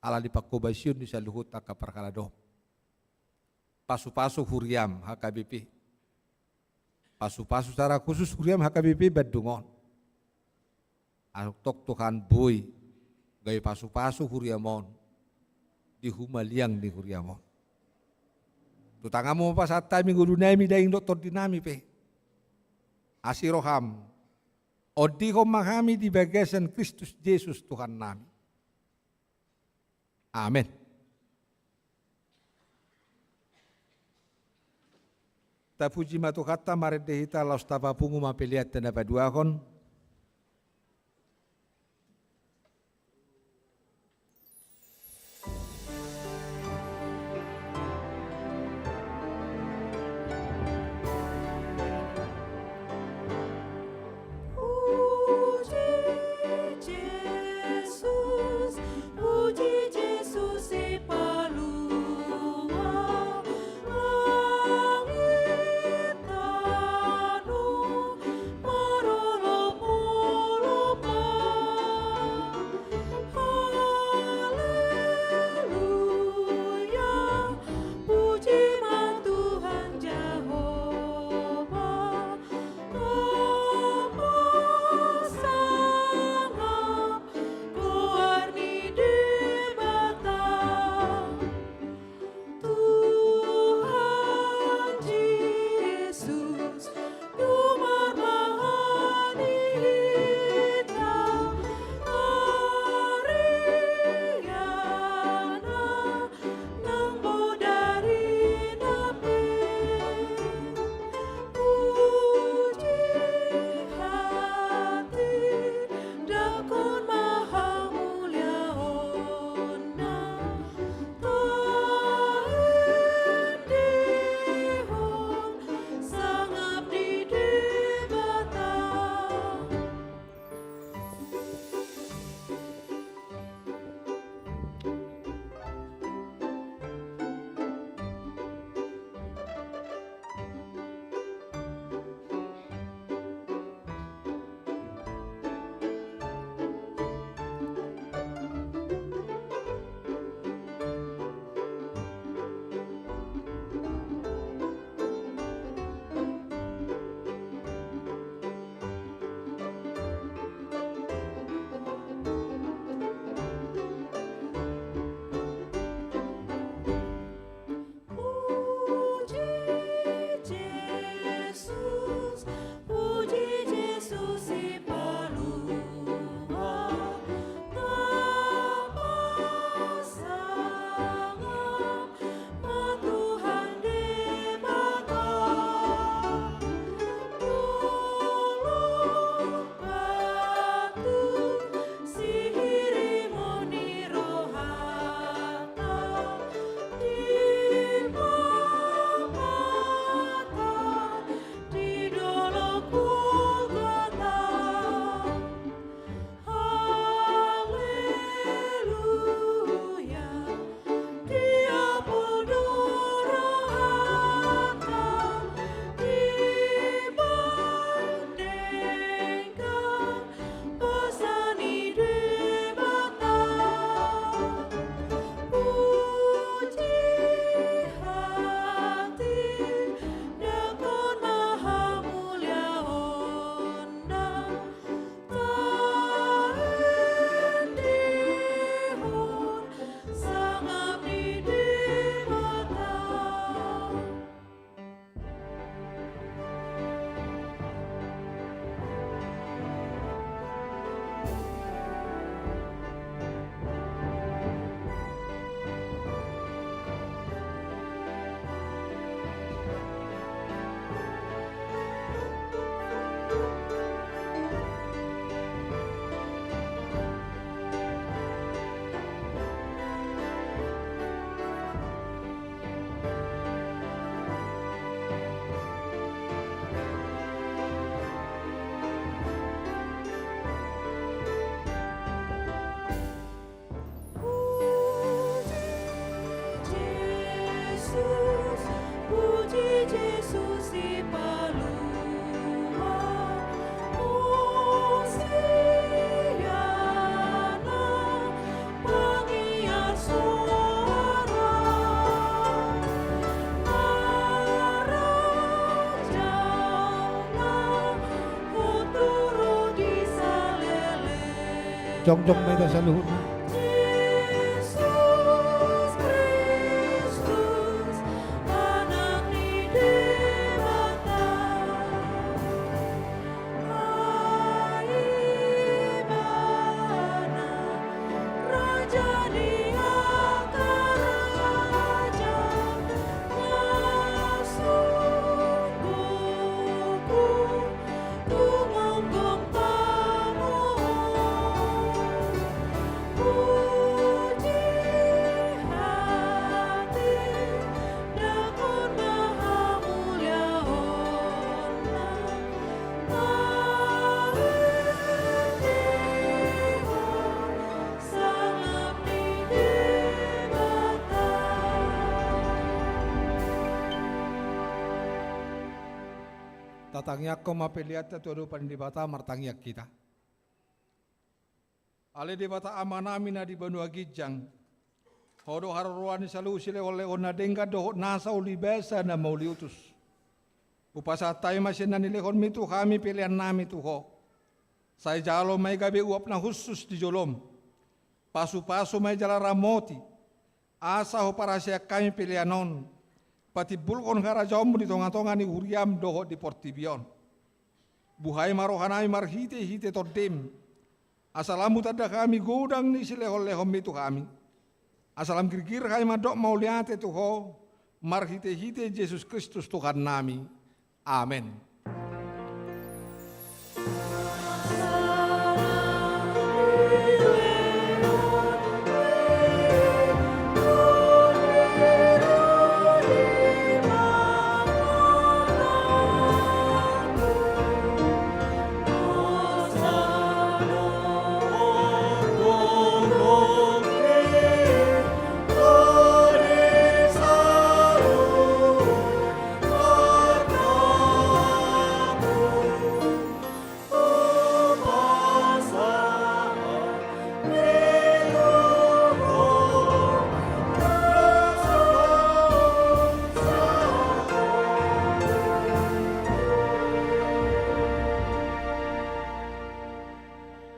ala ni pangkobasion ni saluhut angka parhaladom. Pasupasu huriam H K B P. Pasupasu secara khusus huriam H K B P Bandung on. Antong Tuhan boi gabe pasupasu huriam on di humaliang ni huriam on. Tu tanganmu ma pasahat hami ngolunami daging dohot tondinami pe. Asi roham, ondihon ma hami di bagasan Kristus Jesus Tuhannami. Amen. Tapuji ma Tuhanta, marende hita laos tapapungu ma pelean na paduahon. Jongjong ma hita saluhutna. Jesus Kristus, Anak ni Debata. Tatangiangkon ma peleanta tu adopan ni Debata, martangiang hita. Ale Debata Amanami na di banua ginjang, Ho do haroroan ni saluhut silehonlehon na denggan dohot nasa uli basa na mauliutus. Hupasahat hami ma sian na nilehonmi tu hami peleannami tu Ho. Sai jalo ma i gabe uap na hushus di jolom. Pasupasu ma i jala ramoti, asa huparaseak hami pelean on patimbulhon harajaonmu di tongatonga ni huriam dohot di portibi on. Buhai ma rohanami marhitehite Tondim, asa lam hutanda hami godang ni silehonlehonmi tu hami, asa lam girgir hami mandok mauliate tu Ho, marhitehite Jesus Kristus Tuhannami. Amen.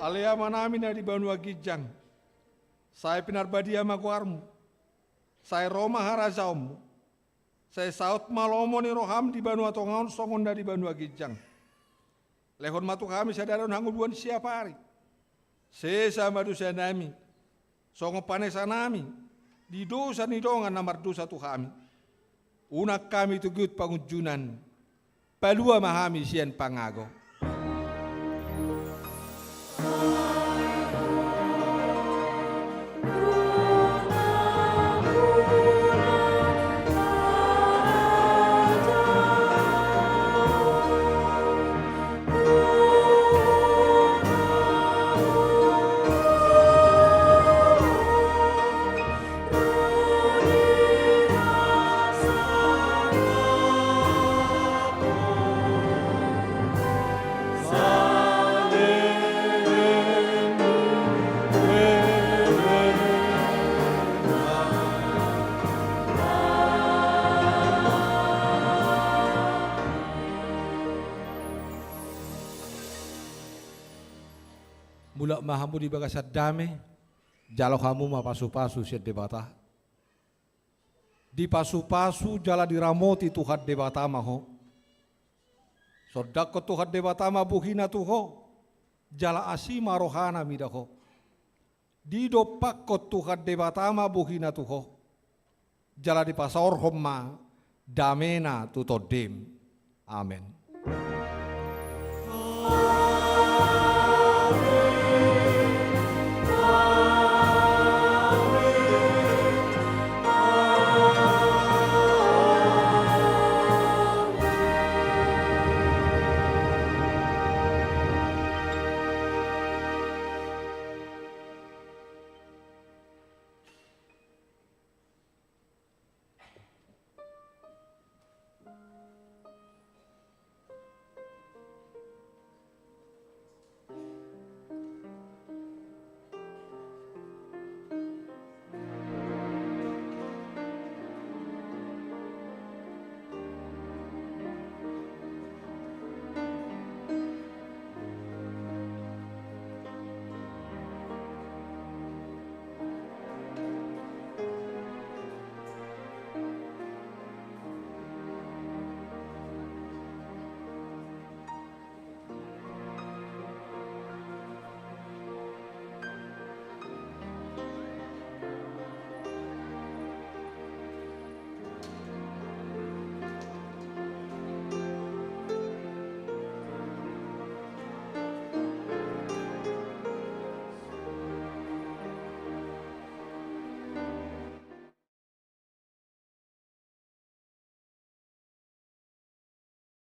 Ale Amanami na di banua ginjang, sai pinarbadia ma goarmu, sai ro ma harajaonmu, sai saut ma lomo ni roham di banua tonga on songon na di banua ginjang. Lehon ma tu hami sadari on hangoluan siapari. Sesa ma dosanami, songon panesanami di dosa ni dongan na mardosa tu hami. Unang hami tu giut pangunjunan, palua ma hami sian pangago. Mulak ma hamu di bagasan dame, jalo hamu ma pasupasu sian Debata. Dipasupasu jala diramoti Tuhan Debata ma ho. Sondanghon Tuhan Debata ma bohina tu ho, jala asi ma rohana mida ho. Didompakhon Tuhan Debata ma bohina tu ho, jala dipasaorhon ma damena tu tondim. Amen.